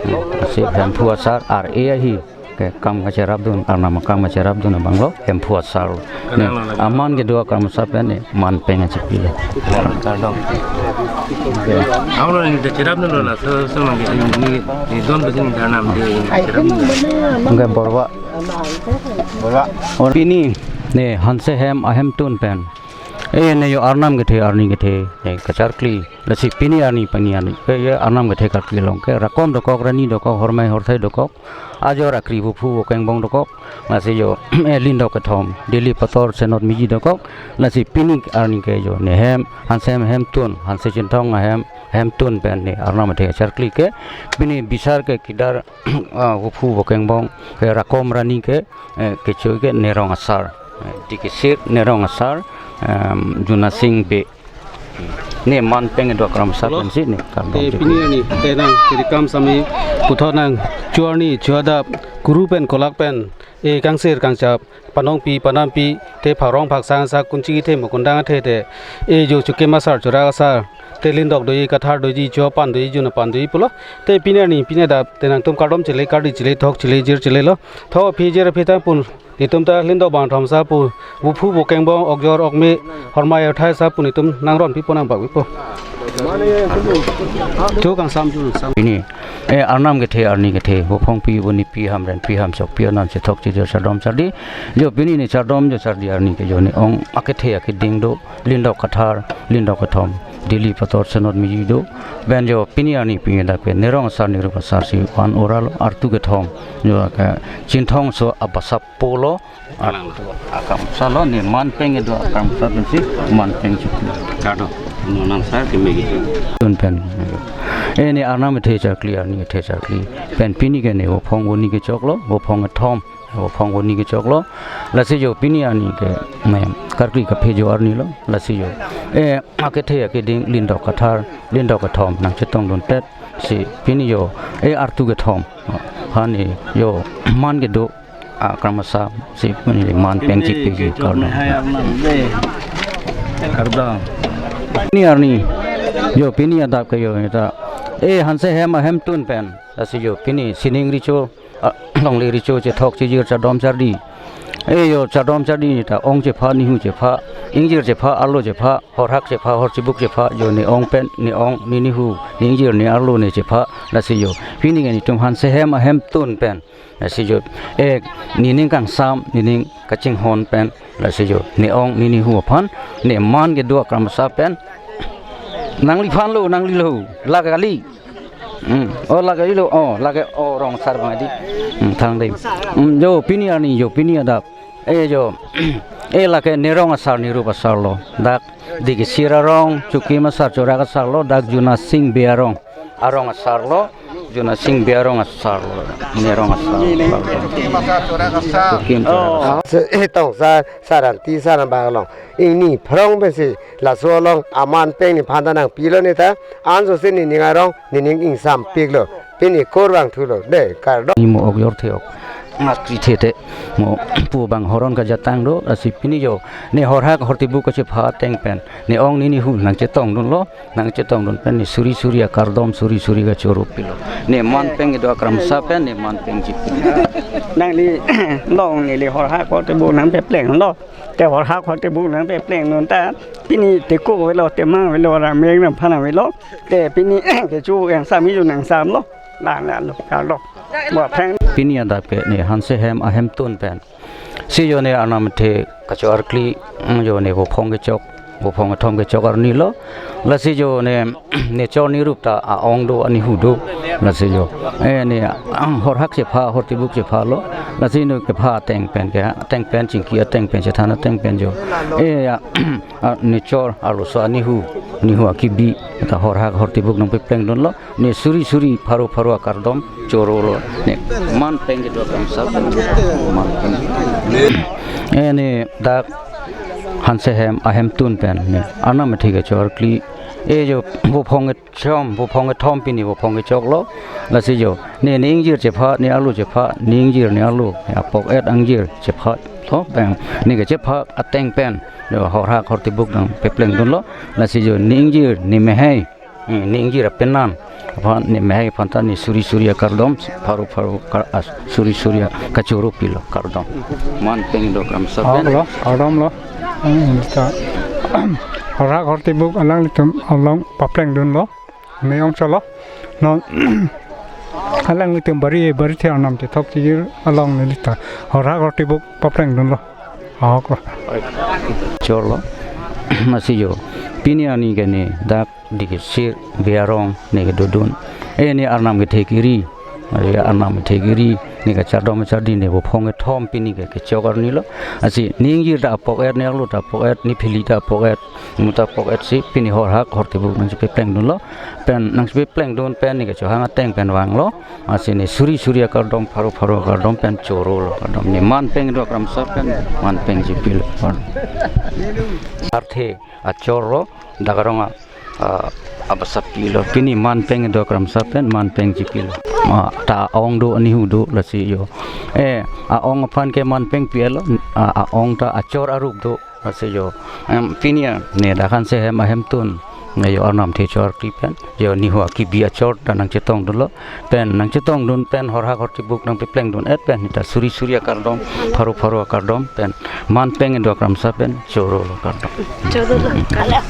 Hmm, si Hemphu asar ar-e ahi. Kam kacherapdun, Arnam akam kacherapdun abanglo Hemphu asar lo. Ne, aman kedo akam asar pen ne manpeng achipi lo. Kardom. Ang lo ne cherapdunlo, laso, laso mang ke ni, ni don besi ni Arnam de cherapdun. Angke Borwa. Borwa. Or pini ne Hanse Hem ahemtun pen, e, ne yo Arnam kethe, arni kethe ne kacharkli. Lasi pini arni, pini arni ke ye Arnam kethe karkli along ke rakom dokok, rani dokok, hormai horthai dokok, ajor akri, vophu vokengbong dokok. Lasi yo, e, lindok kethom, dili pator senot miji dokok. Lasi pini arni ke yo ne hem, Hanse Hem ahemtun, Hanse Chinthong ahem, ahemtun pen ne Arnam kethe kacharkli ke, pini bisar ke kedar, ah, vophu vokengbong ke, rakom rani ke, e, kecho ke ne rong asar, e, dikisir ne rong asar, em, Junasing Bey. Ne manpeng kedo akam asar pensi ne kardom. Te pini arni te nang tirikam sami puthot nangcho arni cho adap kuru pen kolak pen, e, kangsir kangchap, panongpi panampi, te pharong phaksang sak kunchi kethe mo kundang athe te, e, jo chukim asar, churak asar, te lindok doji, kathar doji, cho pan doji, jun apan doji pulo. Te pini arni pini adap te nangtum kardom chele, kardi chele, thok chele, jir chele lo. Thok aphi jir aphi ta pun, netum ta lindok bang thom sa pu, vophu vokengbong, okjor okme, hormai horthai sa pu netum nangron pipo, nangbak pipo. Cho kangsam, cho kangsam. Pini, e, Arnam kethe, arni kethe, vophongpi vonipi, hamrenpi hamchokpi, anam chethok chijir chardom chardi. Jo pini ne chardom jo chardi arni ke yo ne ong akethe akeding do, lindok kathar, lindok kethom, dili pator senot miji do. Pen jo pini arni pini adap ke ne rong asar, ne rup asar si van ora lo, artu kethom, jo ke Chinthongso abasap pulo. Artu akam asar lo, ne manpeng kedo akam asar pensi manpeng chipi. Kardom. Nonam sar keme gitu. Tun pen. E, ne Arnam kethe charkli, arni kethe charkli pen pini ke ne vophong voni kechok lo, vophong kethom, vophong voni kechok lo. Lasi yo pini arni ke ne karkli kaphe jo arni lo. Lasi yo, e, akethe akeding, lindok kathar, lindok kethom nangchetongdun tet si pini yo, e, artu kethom, ha ne yo man kedo akam asar si pini manpeng chipi ji, kardom. Kardom. Pini arni, yo pini adap ke yo ne ta, e, Hanse Hem ahemtun pen, lasi yo pini sining recho, a, longle recho chethok chijir chardom chardi. E, yo chardom chardi ne ta ong chepha, nihu chepha, ingjir chepha, arlo chepha, horhak chepha, horchibuk chepha, yo ne ong pen, ne ong, ne nihu, ne ingjir, ne arlo ne chepha. Lasi yo pini ke netum Hanse Hem ahemtun pen, lasi yo, e, nening kangsam, nening kachinghon pen, lasi yo ne ong, ne nihu aphan ne man kedo akam asar pen nangliphan lo, nanglilo, lake kali. Hmm. O, lake ilo, o, lake, o, rong asar bang di. Hmm, thang dei. Hmm, jo pini arni, jo pini adap, e, jo, e, lake ne rong asar, ne rup asar lo. Dak dikisir arong, chukim asar, churak asar lo, dak Junasing Bey arong, arong asar lo, Junasing Bey arong asar lo, ne rong asar lo. Chukim churak asar. Se, e, tong sar, saranti, saran bang along. Ingni phrong pensi laso along amanpeng nephan ta nangpilo ne ta, anso si nening arong, nening ingsampik lo, pini kurvangthu lo, dei, kardom. Ni mo ok jorthe ok. Ngat krithe te, mo pu bang horon kajatang do, lasi pini yo, ne horhak hortibuk kachepha ateng pen, ne ong ne nihu nangchetongdun lo, nangchetongdun pen ne suri suri akardom, suri suri kachoro pilo. Ne manpeng kedo akam asar pen, ne manpeng chipi. Nangli, long neli horhak hortibuk nangpepleng lo. Te horhak hortibuk nangpeplengdun ta, pini te ko avelo, te mang avelo, rang meng rang phan avelo. Te pini kecho kangsam, ijo nangsamlo. Lang lang lo, kardom. Bo aphrang. Pini adap ke ne Hanse Hem ahemtun pen, si yo ne Arnam kethe kacho arkli, mm, yo ne vophong kechok, vophong kethom kechok arni lo. Lasi yo ne, ne chor ne rup ta a-ong do, anihu do. Lasi yo, e, ne, ah, horhak chepha, hortibuk chepha lo. Lasi ne kepha ateng pen ke, ateng pen chingki ateng pen, chethan ateng pen yo, e, ya, a, ne chor arloso anihu, nihu akibi ta horhak hortibuk nangpeplengdun lo. Ne suri suri pharo pharo akardom choro lo. Ne manpeng kedo akam asar, manpeng. E, ne dak Hanse Hem ahemtun pen ne Arnam kethe kacho arkli, e, yo vophong kechom, vophong kethom pini vophong kechok lo. Lasi yo, ne, ne ingjir chepha, ne arlo chepha, ne ingjir ne arlo, ne apok et angjir chepha, tho bang, ne kechepha ateng pen, yo horhak hortibuk nangpeplengdun lo. Lasi yo, ne ingjir ne mehai, Hmm, ne ingjir apenan aphan ne mehai aphan ta ne suri suri akardom, pharo pharo kar-, ah, suri suri kachoro pilo, kardom. Man peng do kramsa pen. Ahok lo, kardom lo. Hmm, ta. Horhak hortibuk alanglitum along paplengdunlo. Me-ong cholo. Non alanglitum bari bari the arnam te thok chijir along neli ta horhak hortibuk paplengdunlo. Ahok lo. Cholo. Masi jo. Pini arni ke ne dak Dikisir Biarong ne kedodun. Eh, ne arnam kethe kiri. Ari arnam kethe kiri. Ne kachardom chardi ne bophong kethom pini ke kechok arni lo. Lasi ne ingjir ta apok-et, ne arlo ta apok-et, ne phili ta apok-et, mu ta apok-et si pini horhak hortibuk nangchepaplengdunlo. Pen nangchepaplengdun pen ne kechohang ateng pen vanglo. Lasi ne suri suri akardom, pharo pharo akardom pen choro lo kardom. Ne man peng do kramsa pen man peng chipilo. Arthe achor lo, dak arong a, a, abasa pilo. Pini man peng do kramsa pen man peng chipilo. Ma ta ong do, nihu do, lasi jo. Eh, a-ong aphan ke man peng pi-et lo, a, a-ong ta achor arup do, lasi jo. Em, pini a, ne dak Hanse Hem ahemtun. Ne jo arnam the chor ti pen. Jo nihu akibi achor ta nangchetongdunlo. Pen nangchetongdun pen horhak hortibuk nangpaplengdun-et pen ne ta suri suri akardom, pharo pharo akardom pen man peng do kramsa pen choro lo kardom. Choro lo kardom.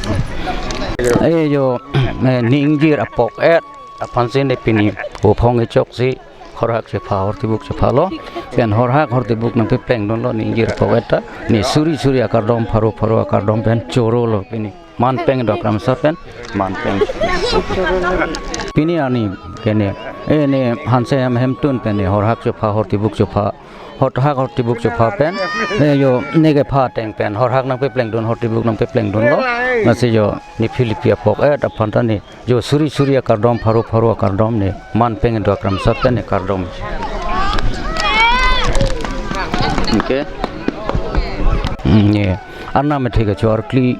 Eh jo, eh, ne ingjir apok-et aphan si ne pini bophong kechok si horhak chepha hortibuk chephalo. Pen horhak hortibuk nangpaplengdunlo ne ingjir apok-et ta. Ne suri suri akardom, pharo pharo akardom pen choro lo pini. Man peng do kramsa pen man peng. Pini arni ke ne, eh, ne Hanse Hem ahemtun pen ne horhak chepha hortibuk chepha, horhak hortibuk chepha pen, eh, jo ne kepha ateng pen horhak nangpaplengdun, hortibuk nangpaplengdunlo. Lasi jo ne philipi apok-et aphan ta ne jo suri suri akardom, pharo pharo akardom, ne man peng do kramsa pen ne kardom. Okay. Hmm, ne arnam kethe kachor kli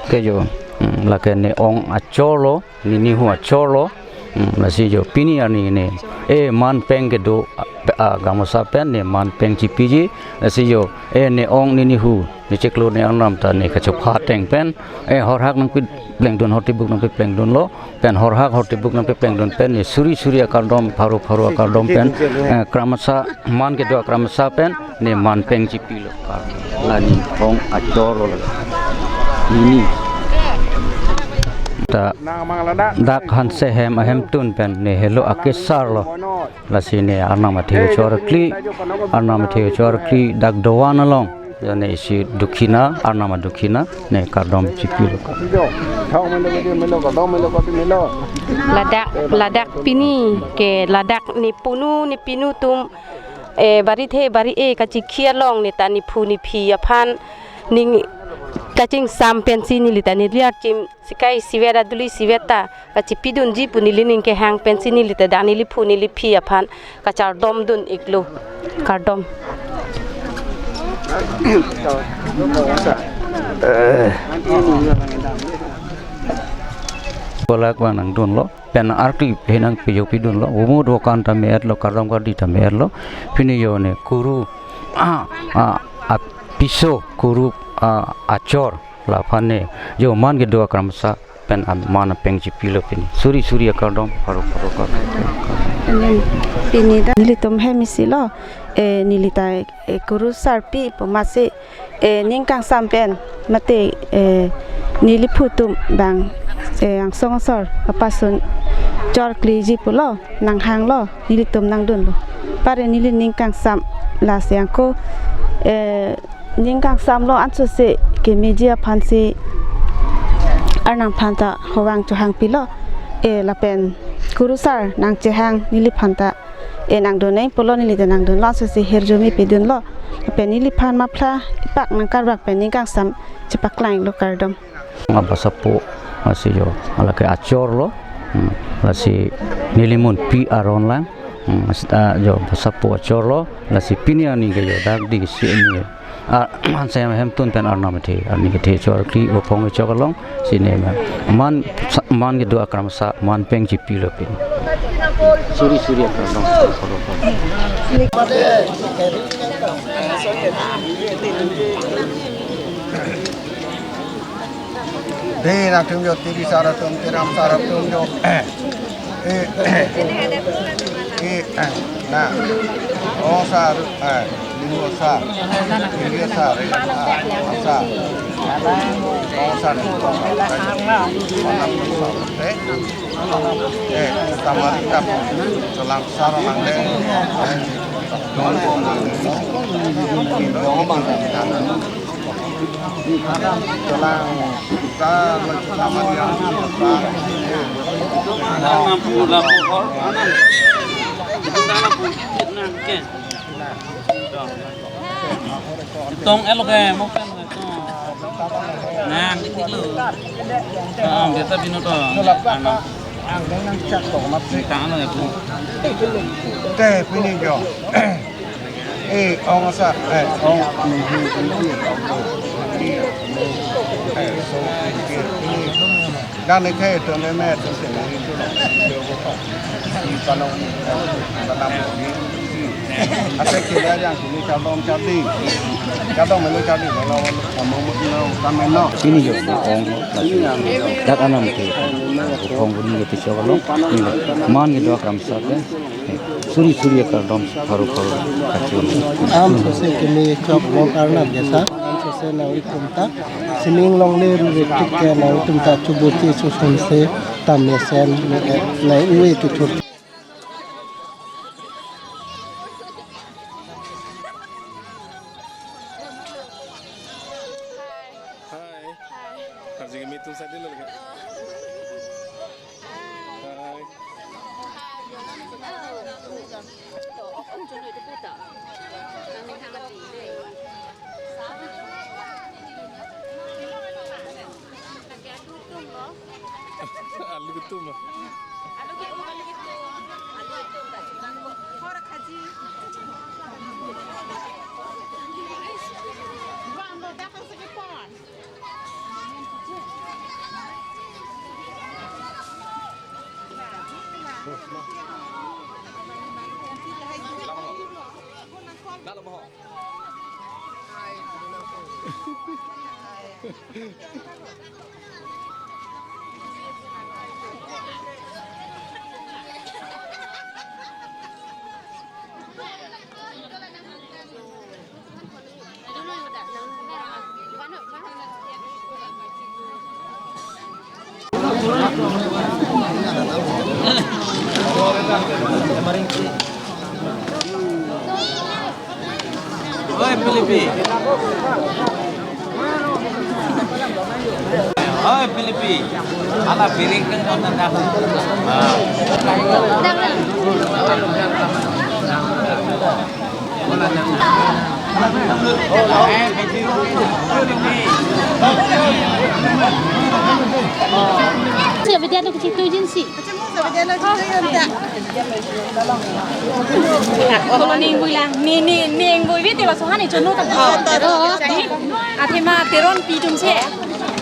ke jo, hmm, lake ne ong achor lo, ne nihu achor lo, hmm, lasi jo pini arni ne, eh, man peng kedo, a, a, gamosa pen ne man peng chipiji, lasi jo, eh, ne ong ne nihu, ne chiklo ne arnam ta ne kachepha ateng pen, eh, horhak nangpaplengdun, hortibuk nangpaplengdunlo, pen horhak hortibuk nangpaplengdun pen ne suri suri akardom, pharo pharo akardom pen, eh, kramsa, man kedo kramsa pen ne man peng chipilo. La ne ong achor lo la. Nini. Ta dak Hanse Hem ahemtun pen ne helo akesar lo. Lasi ne arnam athe chor kli, arnam athe chor kli dak dovan along. Ne isi dukhina, arnam adukhina ne kardom chipilo. Ladak, ladak pini ke ladak ne punu ne pinu atum, eh, bari the bari e kachikhi along ne ta ne phu ne phi aphan ning kachingsam pensi neli ta neli archim sikai isivet aduli isivet ta kachipidunji pu neli ning kehang pensi neli ta dak neli phu neli phi aphan kachardomdun-iklo. Kardom. Kolak vang nangdunlo, pen arki he nangpejokpidunlo, umut dokan ta me-et lo, kardom kardi ta me-et lo, pini jo ne kuru, ah, ah, apiso kuru, ah, achor, laphan ne jo man kedo akramsa pen an man peng chipilo pini. Suri suri akardom, pharo pharo akardom. Pini ta nelitum hem isi lo, eh, neli ta, eh, kuru sarpi pu masi, eh, ning kangsam pen mate, eh, neli phu atum bang, eh, angsong asor kapasun chor kliji pulo nanghanglo nelitum nangdunlo. Pare neli ning kangsam lasi ako, eh, ning kangsam lo ansose kemeji aphansi arnam aphan ta hovang chohang pilo. Eh, lapen kuru sar nangchehang neliphan ta, eh, nangdun-eng pulo neli ta nangdunlo ansose hirjume pidunlo. Lapen neliphan maphla ipak nangkarbak pen ning kangsam chepaklang-iklo, kardom. Abasa po, lasi jo, lake achor lo, hmm, lasi neli munpi aron lang, hmm, lasi, ah, jo, abasa po achor lo, lasi pini arni ke jo, dak Dikisir ni, ah, Hanse Hem ahemtun pen arnam athe, arni kethe chor kli, bophong kechok along, si ne ma, man, sa-, man kedo akramsa, man peng chipilo pini. Suri suri akardom. He, nangtum jo, T V sar atum, Teram sar atum jo. Eh, eh, na, O sar, eh, Lingo sar, Lingo sar, eh, O sar, O sar, eh, eh, Tamari Tapu, Selang sar, Mangde, eh, Dongko Mangde, Dongko Mangde. Tong elo ke, mo kan tong. Nang, dikit lo. Ah, biasa bino to. Ano. Ang nang cak to, mat sih. Tang ano ya, Bu? Teh, pini jo. Eh, ong sa, eh, ong, mm, mm, mm, mm, mm, eh, so, mm, mm. Dan ne khe to ne me to se ne to lo. Yo ko. Si pa lo, eh, ba lam ko ni. Ase ke la jang kini chadom chadi. Chadom me lo chadi, me lo, lo, mo mo lo, tam me lo. Pini jo, ong, dak anam ke. Ong ko ni ke piso ko lo. Ni lo. Man ke dua gram sat, eh. Suri suri akardom pharo pharo kachun. Am sose kimi chok long arnam jesa. Am sose nangtum ta sining longle ru ri tik ke nangtum ta chubuti susun se ta mesen nai uwe chuchur. Hi. Hi. Hi. Alu ketum, ah. Oi, Pilipi. Oi, Pilipi. Ala piring kan kau tanda. Ah. Siya, bidya to kecil tu jinsi. Kolo ning bui lang, ni, ni, ning bui bete ba sohani chonu ta. Oh, ta, ta. Ni, athema teron pi tum se.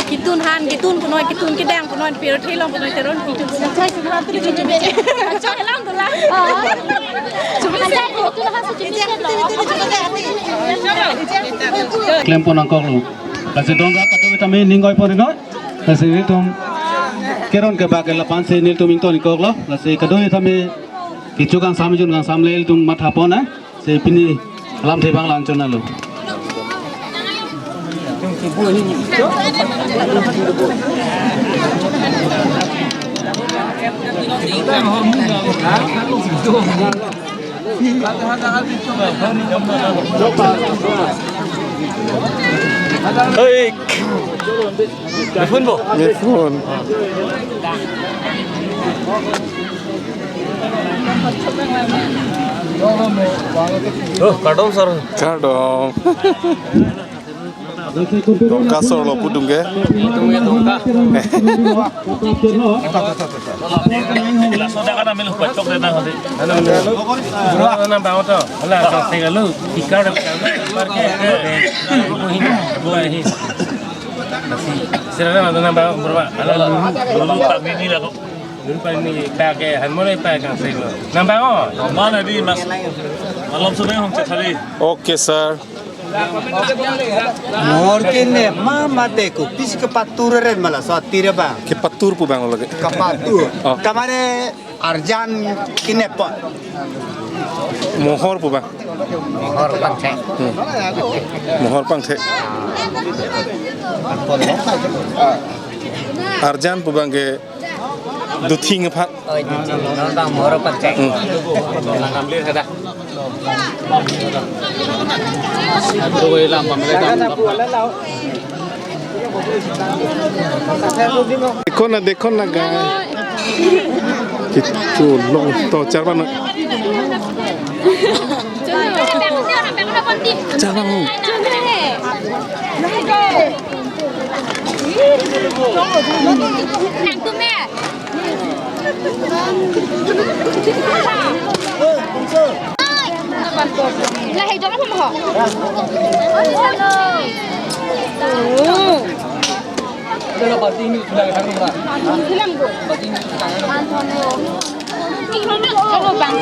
Kitun han, kitun punoi, kitun kedang punoi, pero thelong punoi, teron pi tum se. Achai, si lang tu, achai, lang tu lang. Oh. Achai, tu lah, si tu lah. Klem pon nangkok lo. Lasi dong ra katu tame ning goi pon noi. Lasi nelitum keron kebak ke lapu-an si nelitum ington ingkok lo. Lasi kado tame kecho kangsam, jun kangsam le nelitum matha pon, eh. Si pini alam thebang lang chon lo. Hey. Phone bo? Ye phone. Oh, kardom sir. Kardom. Dongka sor lo pudung ke. Pudung ke dongka. Soda kan ambil pacok deh, nah, nanti. Bro, nang bangun tuh. Alah, saya selalu tikar, tikar ke, eh, eh, ibu ini, ibu ini. Masih, sila na, nang bangun, bro, alah, lulu, lulu, Pak Mini lah kok. Lulu, Pak Mini, pakai, han mo na, pakai, saya lo. Nang bangun. Mana di, Mas? Malam sudah, hong cek hari. Oke, sir. Mohor kenep ma mate kopisi kepatur ren ma laso atir abang. Kepatur pu abang lake. Kepatur. Oh. Kamane arjan kenep po. Mohor pu abang. Mohor pangthek. Hmm. Mohor pangthek. Arjan pu abang ke duthing aphan. Oh, duthing. Non abang mohor pangthek. Hmm. Dekho na, dekho na, guys. Kitu long to, char bang. Char bang. Lahei jong aphan ho. Oh. Bilang ko. Chalo bang.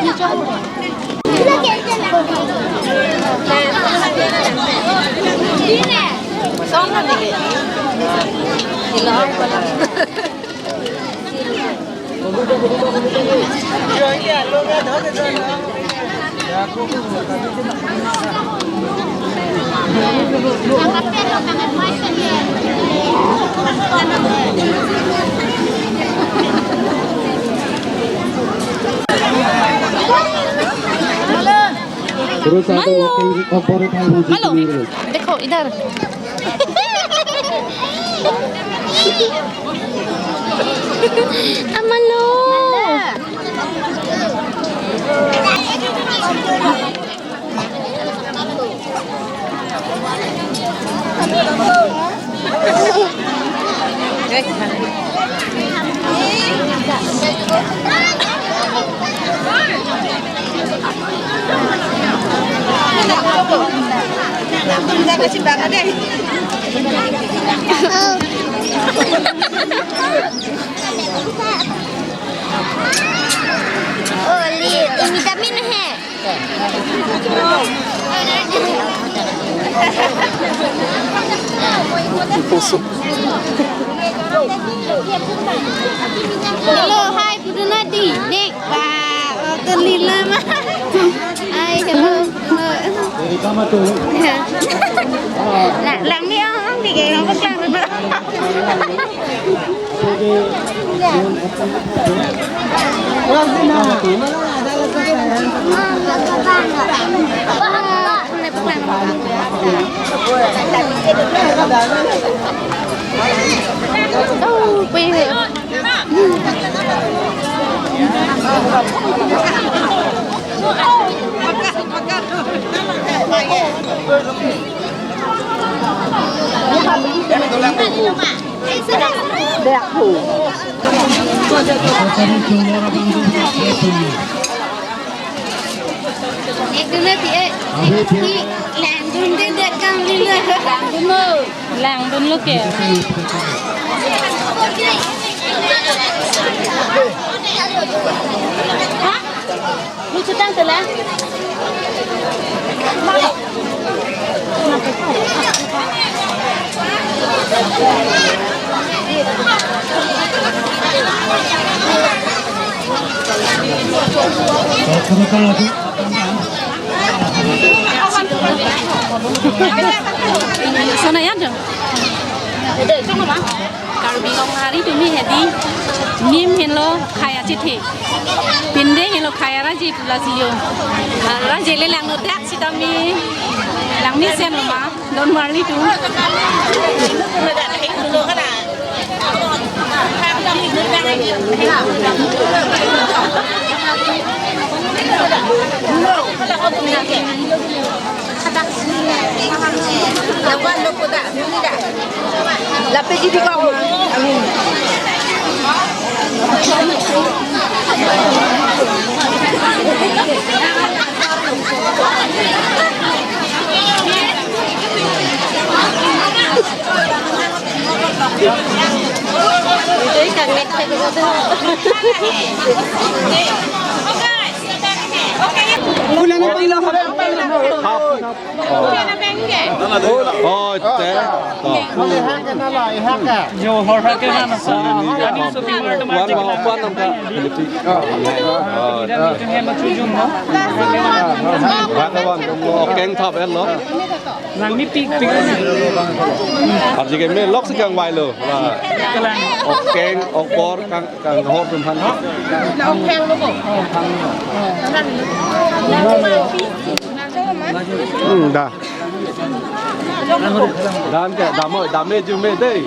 Terus satu Malo. Walking record baru tahu di Malo. Sini. Dekho, idhar. Amalo. Oli, ini kami nih. Hello, hi, Pudunadi. Dik, ba, waktu lila ma. Hi, hello, hello. Lang, lang ni, oh, di kayo, lang, lang. Ek dun na ti, eh, ti langdun de det kang ni na. Langdun lo. Langdun lo ke? Ha? Lu chutang tela. Sona ya jo. Karbi Anglong hari tumi hedi nim henlo khaya chethe. Pinde henlo khaya raji pula siyo. Raji le langno dak sitame langmesen lo ma. Don Marley tu. Lape ji di kau. Oh, te. Oh. Yo, hor ha ke na na sa. Ani so pi mar to mar. Wan ma opan nam ka. Ira ni tu hem ma chu jun mo. Ra ka wan mo keng thap en lo. Nang ni pik pik. Arje ke me lok si kangvai lo. Kalang. Ok keng, ok bor, kang, kanghor tum han. Hmm, da. Dan ke, dam oi, dam me ju me dei.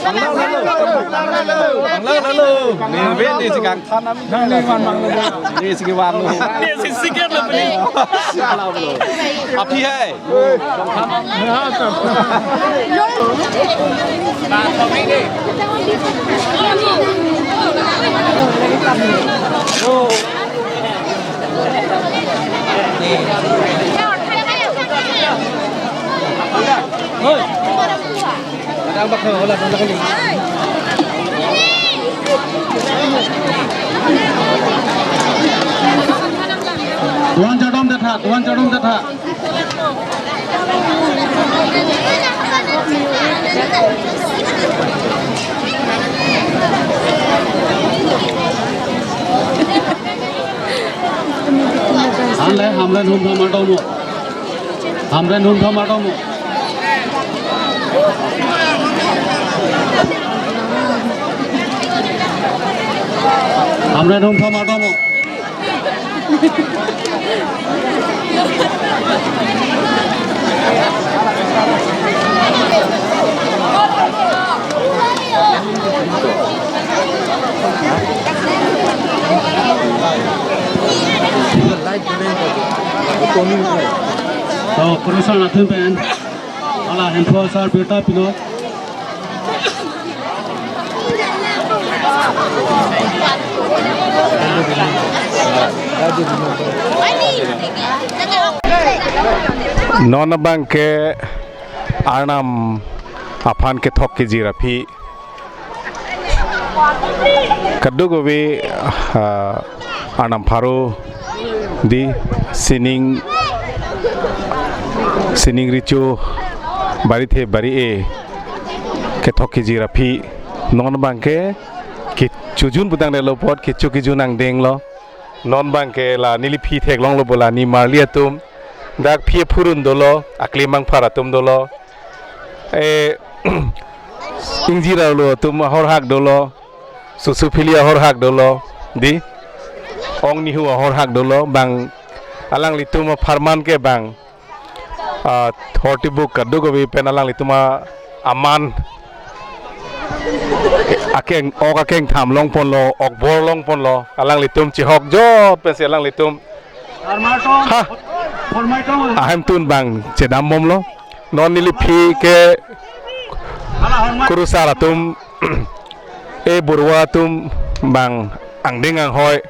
Anglang lalo. Anglang lalo. Ni ve ni si kangthan am. Ni si kevan lo. Ni si siket lo beli. Siap lo. Aphi hai. Tuan chadom detha, tuan chadom detha. Anle Hamren hum thom adomo. Hamren hum thom adomo. Hamren hum thom adomo. So, Professor Nathan pen hala hemphu asar birta pilo. Non abang ke Arnam aphan kethok kejir aphi kadokave, ah, Arnam pharo di sining, sining recho barithe bari-e kethok kejir aphi non abang ke kechojun putangdetlo apot kecho kejun angdeng lo. Non abang ke la neli phi theklonglo bo la nimarli atum. Dak phi aphurun dolo, akli mangphar atum dolo. E, ingjir arlo atum ahorhak dolo. Susu phili ahorhak dolo. Di. Ong nihu ahorhak dolo. Bang alanglitum apharman ke bang, ah, thortibuk kadokave pen alanglitum a-, aman akeng, ok akeng tham longponlo, ok bor longponlo, alanglitum chihokjot pensi alanglitum. Ha? Ahemtun bang chedambomlo. Non neli phi ke kurusar atum, e borwa atum bang angdeng anghoi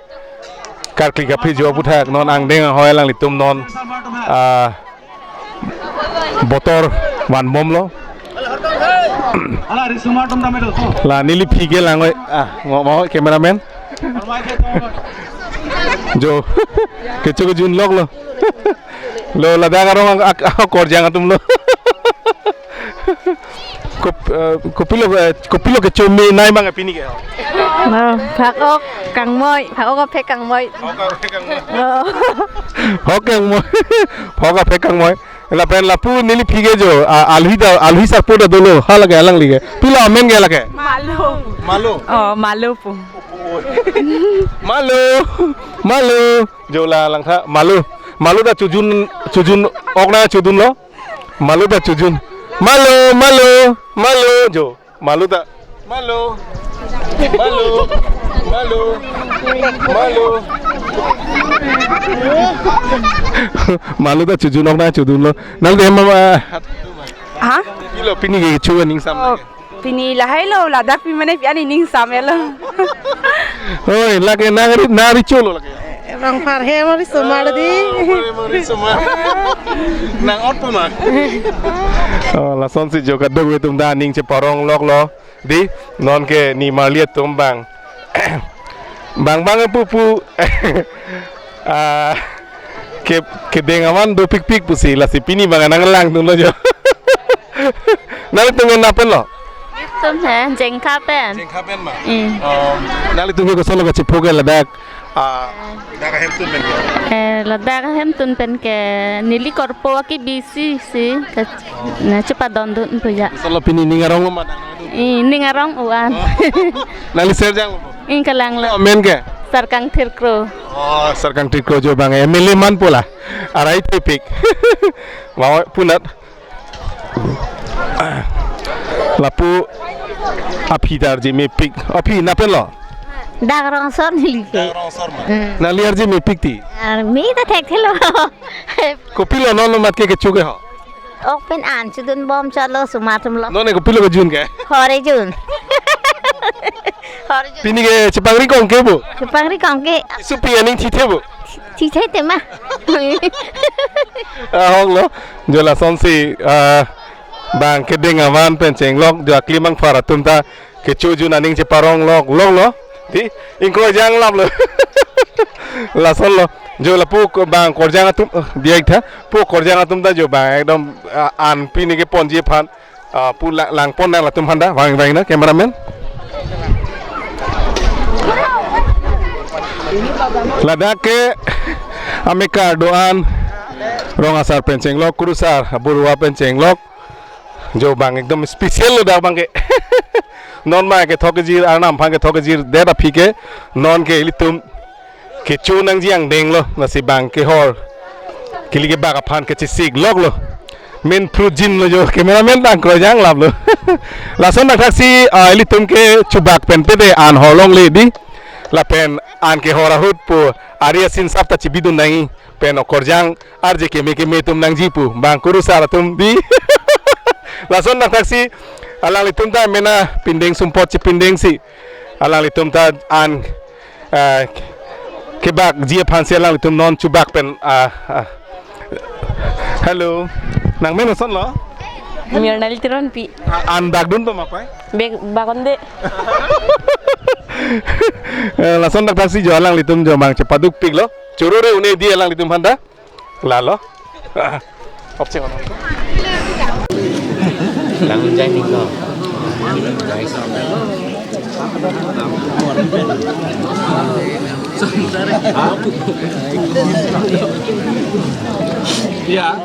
karkli kaphi jo aputhak non angdeng anghoi alanglitum non, ah, botor vanbomlo. Hala risumar tum dame do. La neli phi ke lang oi. Ah, mo, mo, cameraman. Jo. Kecho kejun loklo. Lo ladak arong ak-, ak-, akorjang atum lo. Kop-, eh, kopilo, eh, kopilo kecho me nai mang pini ke. Ma, phak-ok kangmoi, phak-ok aphek kangmoi. Phak-ok aphek kangmoi. Oh. Phak-ok kangmoi. Phak-ok aphek kangmoi. Lapen lapu neli phi ke jo, a, alhi ta, alhi sarpo ta dolo, ha lake alangli ke. Pilo amen ke lake? Malo. Malo. Oh, Malo pu. Malo. Malo. Jo la langtha, Malo. Malo ta chojun, chojun, ok na chodunlo. Malo ta chojun. Malo, Malo, Malo, jo. Malo ta. Malo. Malo. Malo. Malo. Malo ta chojun ok na chodunlo. Nang de ma. Ha? Pilo pini ke chuan ning sam. Oh, lake. Pini lahai lo, ladak pi mane pi ani ning sam elo. Oi, lake nang ri, nang recho lo lake. Bang pharhe mari somar di. Oh, pharhe mari somar. Nang ot puma. Oh, lasonsi jo kadokave atum ta ning cheparong loklo. Di, non ke nimarli atum bang. Bang bang pupu. Ah, ke, kedeng aman dopikpik pusi, lasi pini bang nanglang dunlo jo. Nanglitum ke napen lo? Tum he, Jengkha pen. Jengkha pen ma? Hmm. Oh, nanglitum ke koson lo kachipo ke ladak? Ah, dak ahemtun pen ke? Eh, ladak ahemtun pen ke neli korpo akebisi si, ke, na chepadondun puya. Koson lo pini ning arong lo ma dang? Eh, ning arong uan. Oh. Nangli serjang lo? Ing kelang lo. Oh, men ke? Sarkang Thirkro. Oh, Sarkang Thirkro jo bang M L A man pu la. Arai thepik. Mau punat. Lapu aphi ta arje mepik. Aphi napen lo? Dak Rongsor neli ke. Dak Rongsor ma? Hmm. Nangli arje mepik ti? Armi ta thekthelo. Kopilo non lo mat ke kecho ke ho? Ok pen an chodun bom chotlo, sumar atum lo. Non ke kopilo kejun ke? Hor ejun. Hor ejun. Pini ke chepangri kong ke bo? Chepangri kong ke. Supi aning thithe bo? Thithe tema. Ahok lo. Jo lasonsi, ah, bang kedeng aman pen chenglok jo aklimang phar atum ta kecho jun aning cheparong lok lok lo. Ti, ingkoi jang lap lo. Lason lo. Jo lapu ko-, bang korjang atum, eh, diak tha. Pu korjang atum ta jo bang ekdom, ah, an pini keponji aphan. Ah, pu la-, langpon nang latum aphan ta. Vang vang na cameraman. Ladak ke amekar do-an rong asar pen chenglok, kurusar, aburwa pen chenglok. Jo bang ekdom special lo dak bang ke. Non ma kethok kejir, arnam aphan kethok kejir det aphi ke, non ke ilitum kecho nangji angdeng lo, lasi bang kehor kili kebak aphan kechesik lok lo. Main fruit jin lo jo, cameraman ta ingkoi jang lap lo. Lason dak thaksi, ah, ilitum ke chubak pen pede an hor longle di. Lapen an kehor ahut pu ari asin sap ta chibidun nangji. Pen okorjang arje keme keme atum nangji pu bang kurusar atum di. Lason dak thaksi alanglitum ta mena pindeng sumpot chepindengsi alanglitum ta an, eh, kebakji aphansi alanglitum non chubak pen, ah, ah. Hello. Nang men koson lo? Mirnali Teronpi. Ah, an bakdun po ma pai? Bek bakon de. Eh, lason dak thaksi jo alanglitum jo bang chepadukpik lo. Chorore un-e di alanglitum aphan ta. Lalo. Opsi kono? Lang jai ning ko. Ya.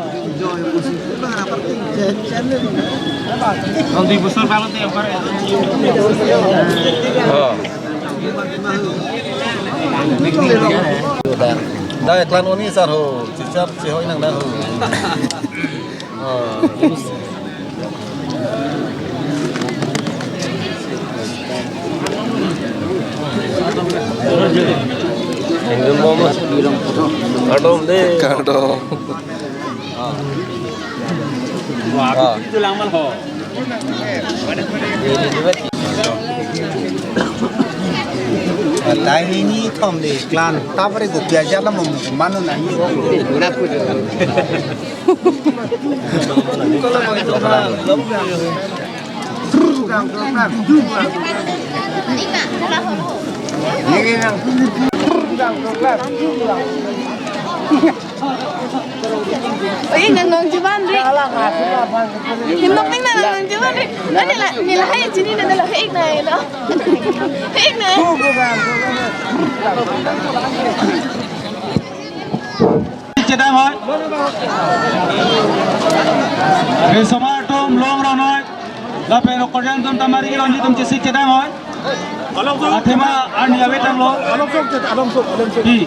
Nanti busur kalau tiap hari. Oh. Dai klan oni sar ho, chichar chehoi nang nang ho. Oh. Engdon momo. Kardom de. Kardom. Wah, itu lang mal ho. Tahini thom de klan, tapre ko piaja la mom manu nahi. Oi, nang nang chuban ri. Hinok ning nang nang chuban ri. Ani la, ni la hai chini na la hai na lo. Hai na. Chedam hoi. Risomar atum long ron hoi. Lapen okorjang atum ta mari kelongji atum chesik chedam hoi. Athema arni ave tanglo. Along sok, along sok, along sok. Di.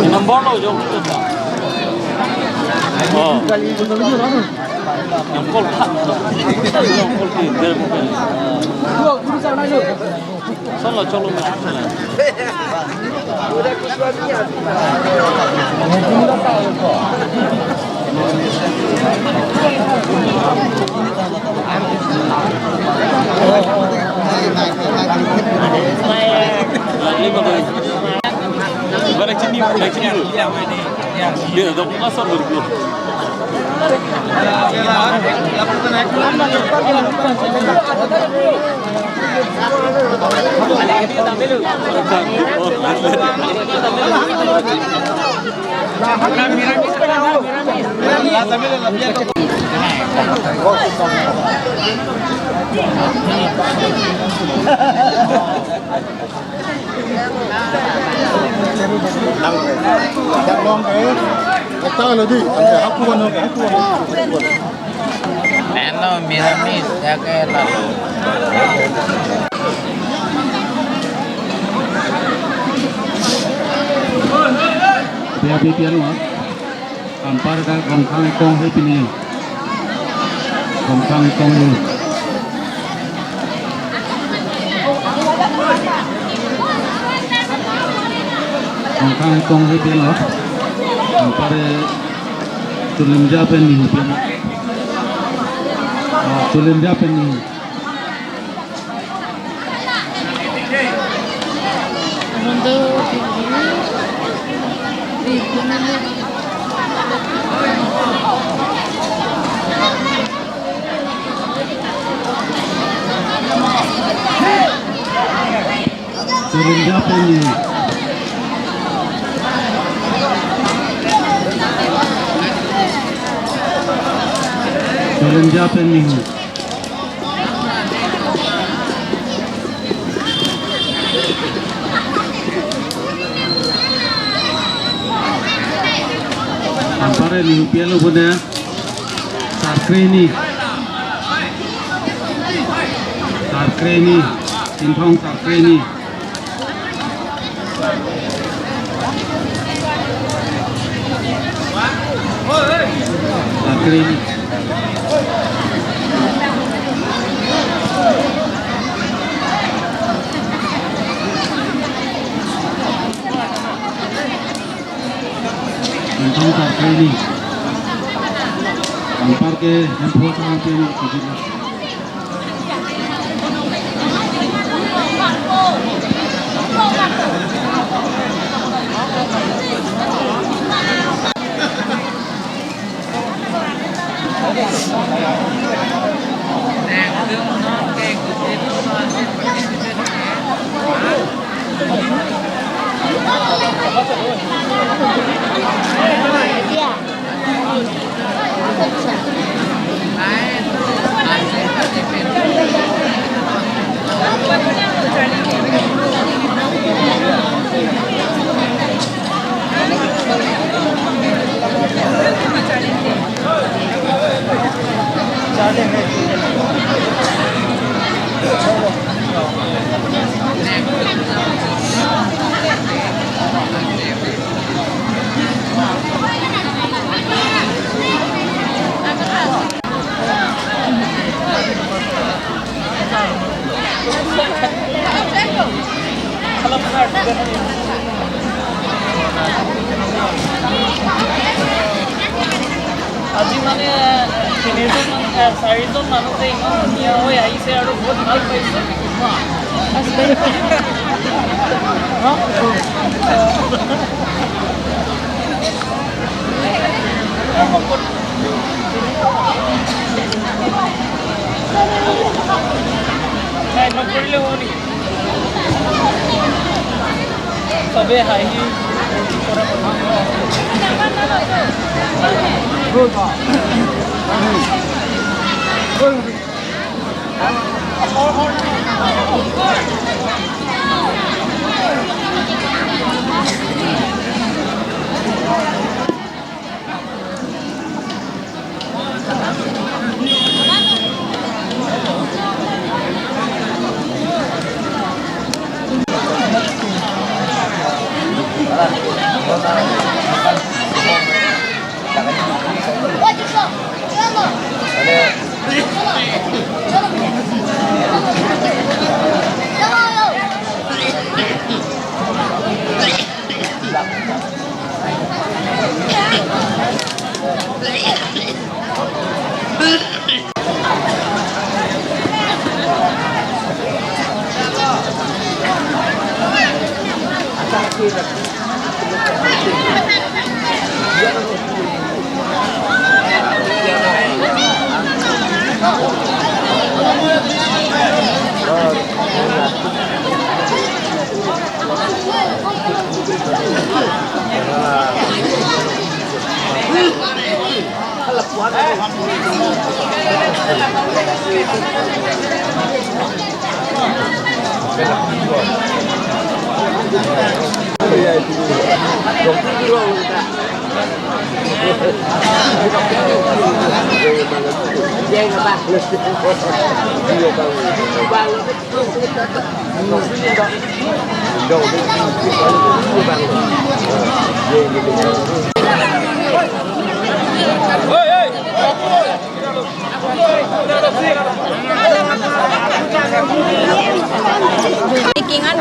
Nombor lo jong. Oh. Yang kol kha. Yang kol kha. Solo cholo. Hello, Miramis, ya ke lalu. Dia bibian wa. Anparta Kongkhang Konghe pini. Kongkhang Konghe. Kongkhang Konghe pini lo. Anpar Tulimja pen ni pini. Ah, Tulimja pen ni. Tulimja pen ni. Tulimja pen ni. Anpar ni pialo punya. Sarkreni. Sarkreni. Chinthong Sarkreni. Sarkreni. Chinthong Sarkreni. Anpar ke Hemphu Athang pen ni. আজি মানে তিনিজন মানে, এ, চাৰিজন মানুহ যে ইমান ধুনীয়া হৈ আহিছে আৰু বহুত ভাল পাইছে। নাই, নকৰিলে হ'ব নেকি? চবে হাঁহি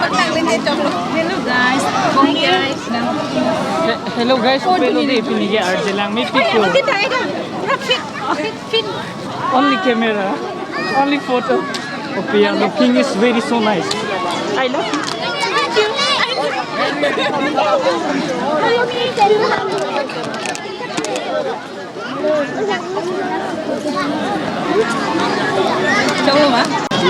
Hello guys. Hi guys. He- hello guys, hello, hello, hello. Pini ke R J Langme piko. Only camera, only photo. Okay, your looking is very so nice. I love you. Thank you.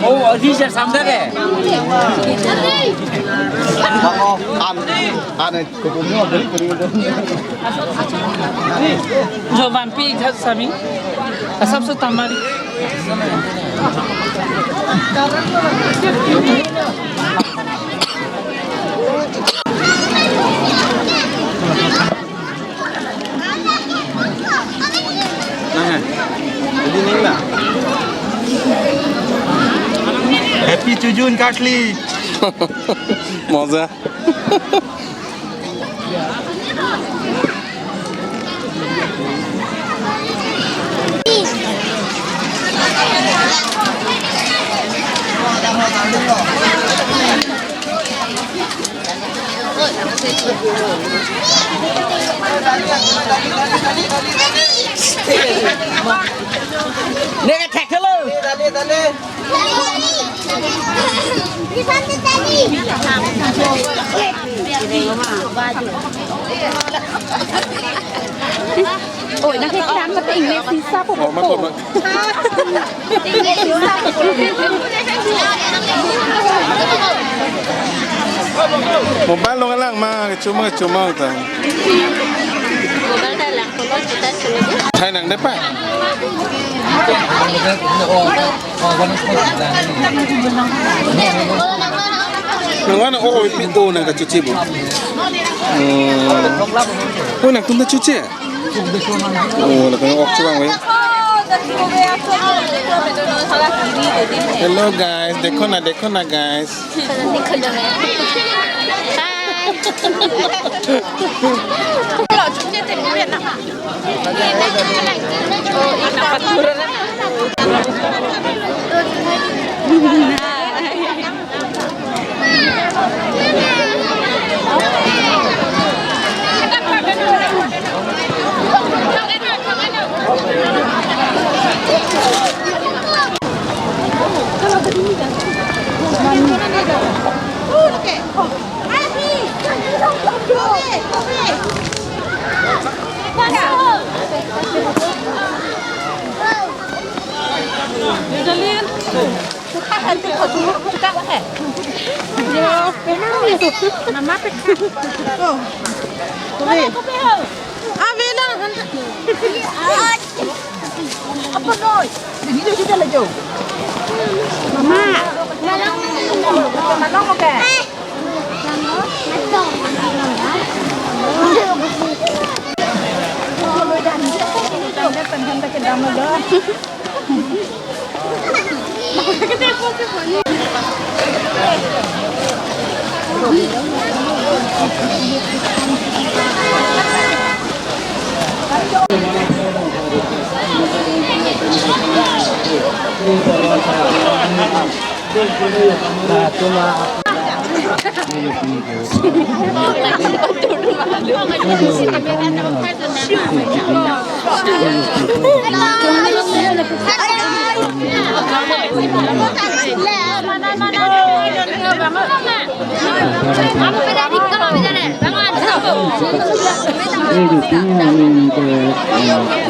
Oh, this is something. Jovan pi jhat sami. Asap su tamari. Happy Chojun Kartli. Moja. Nega thek thelo. Oi, nang kekang mati English sisa po. Oh, matot, mat- Mobile lo lang ma, cuma cuma ta. Thai nang depa. Nang wana o pi o nang kachuchi bo. Hmm. O nangtum ta chuchi. Oh, lapen ok chevang we. Hello guys, dekho na, dekho na guys. Hi.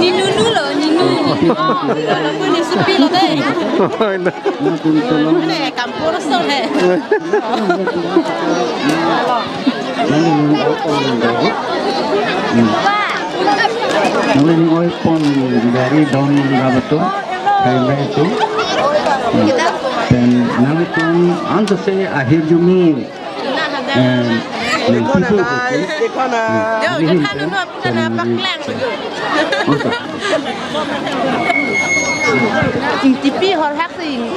Ninu nu lo, ninu. Ni supi lo dei. Ane kampur so he. Nangli ning oipon dari don rabato, hai mai tu. Then nanglitum ansa se ahir jumi. Eh, nang piso ko. Yo, jadi kan nu apu na paklang. Ing tipi hor hak sing.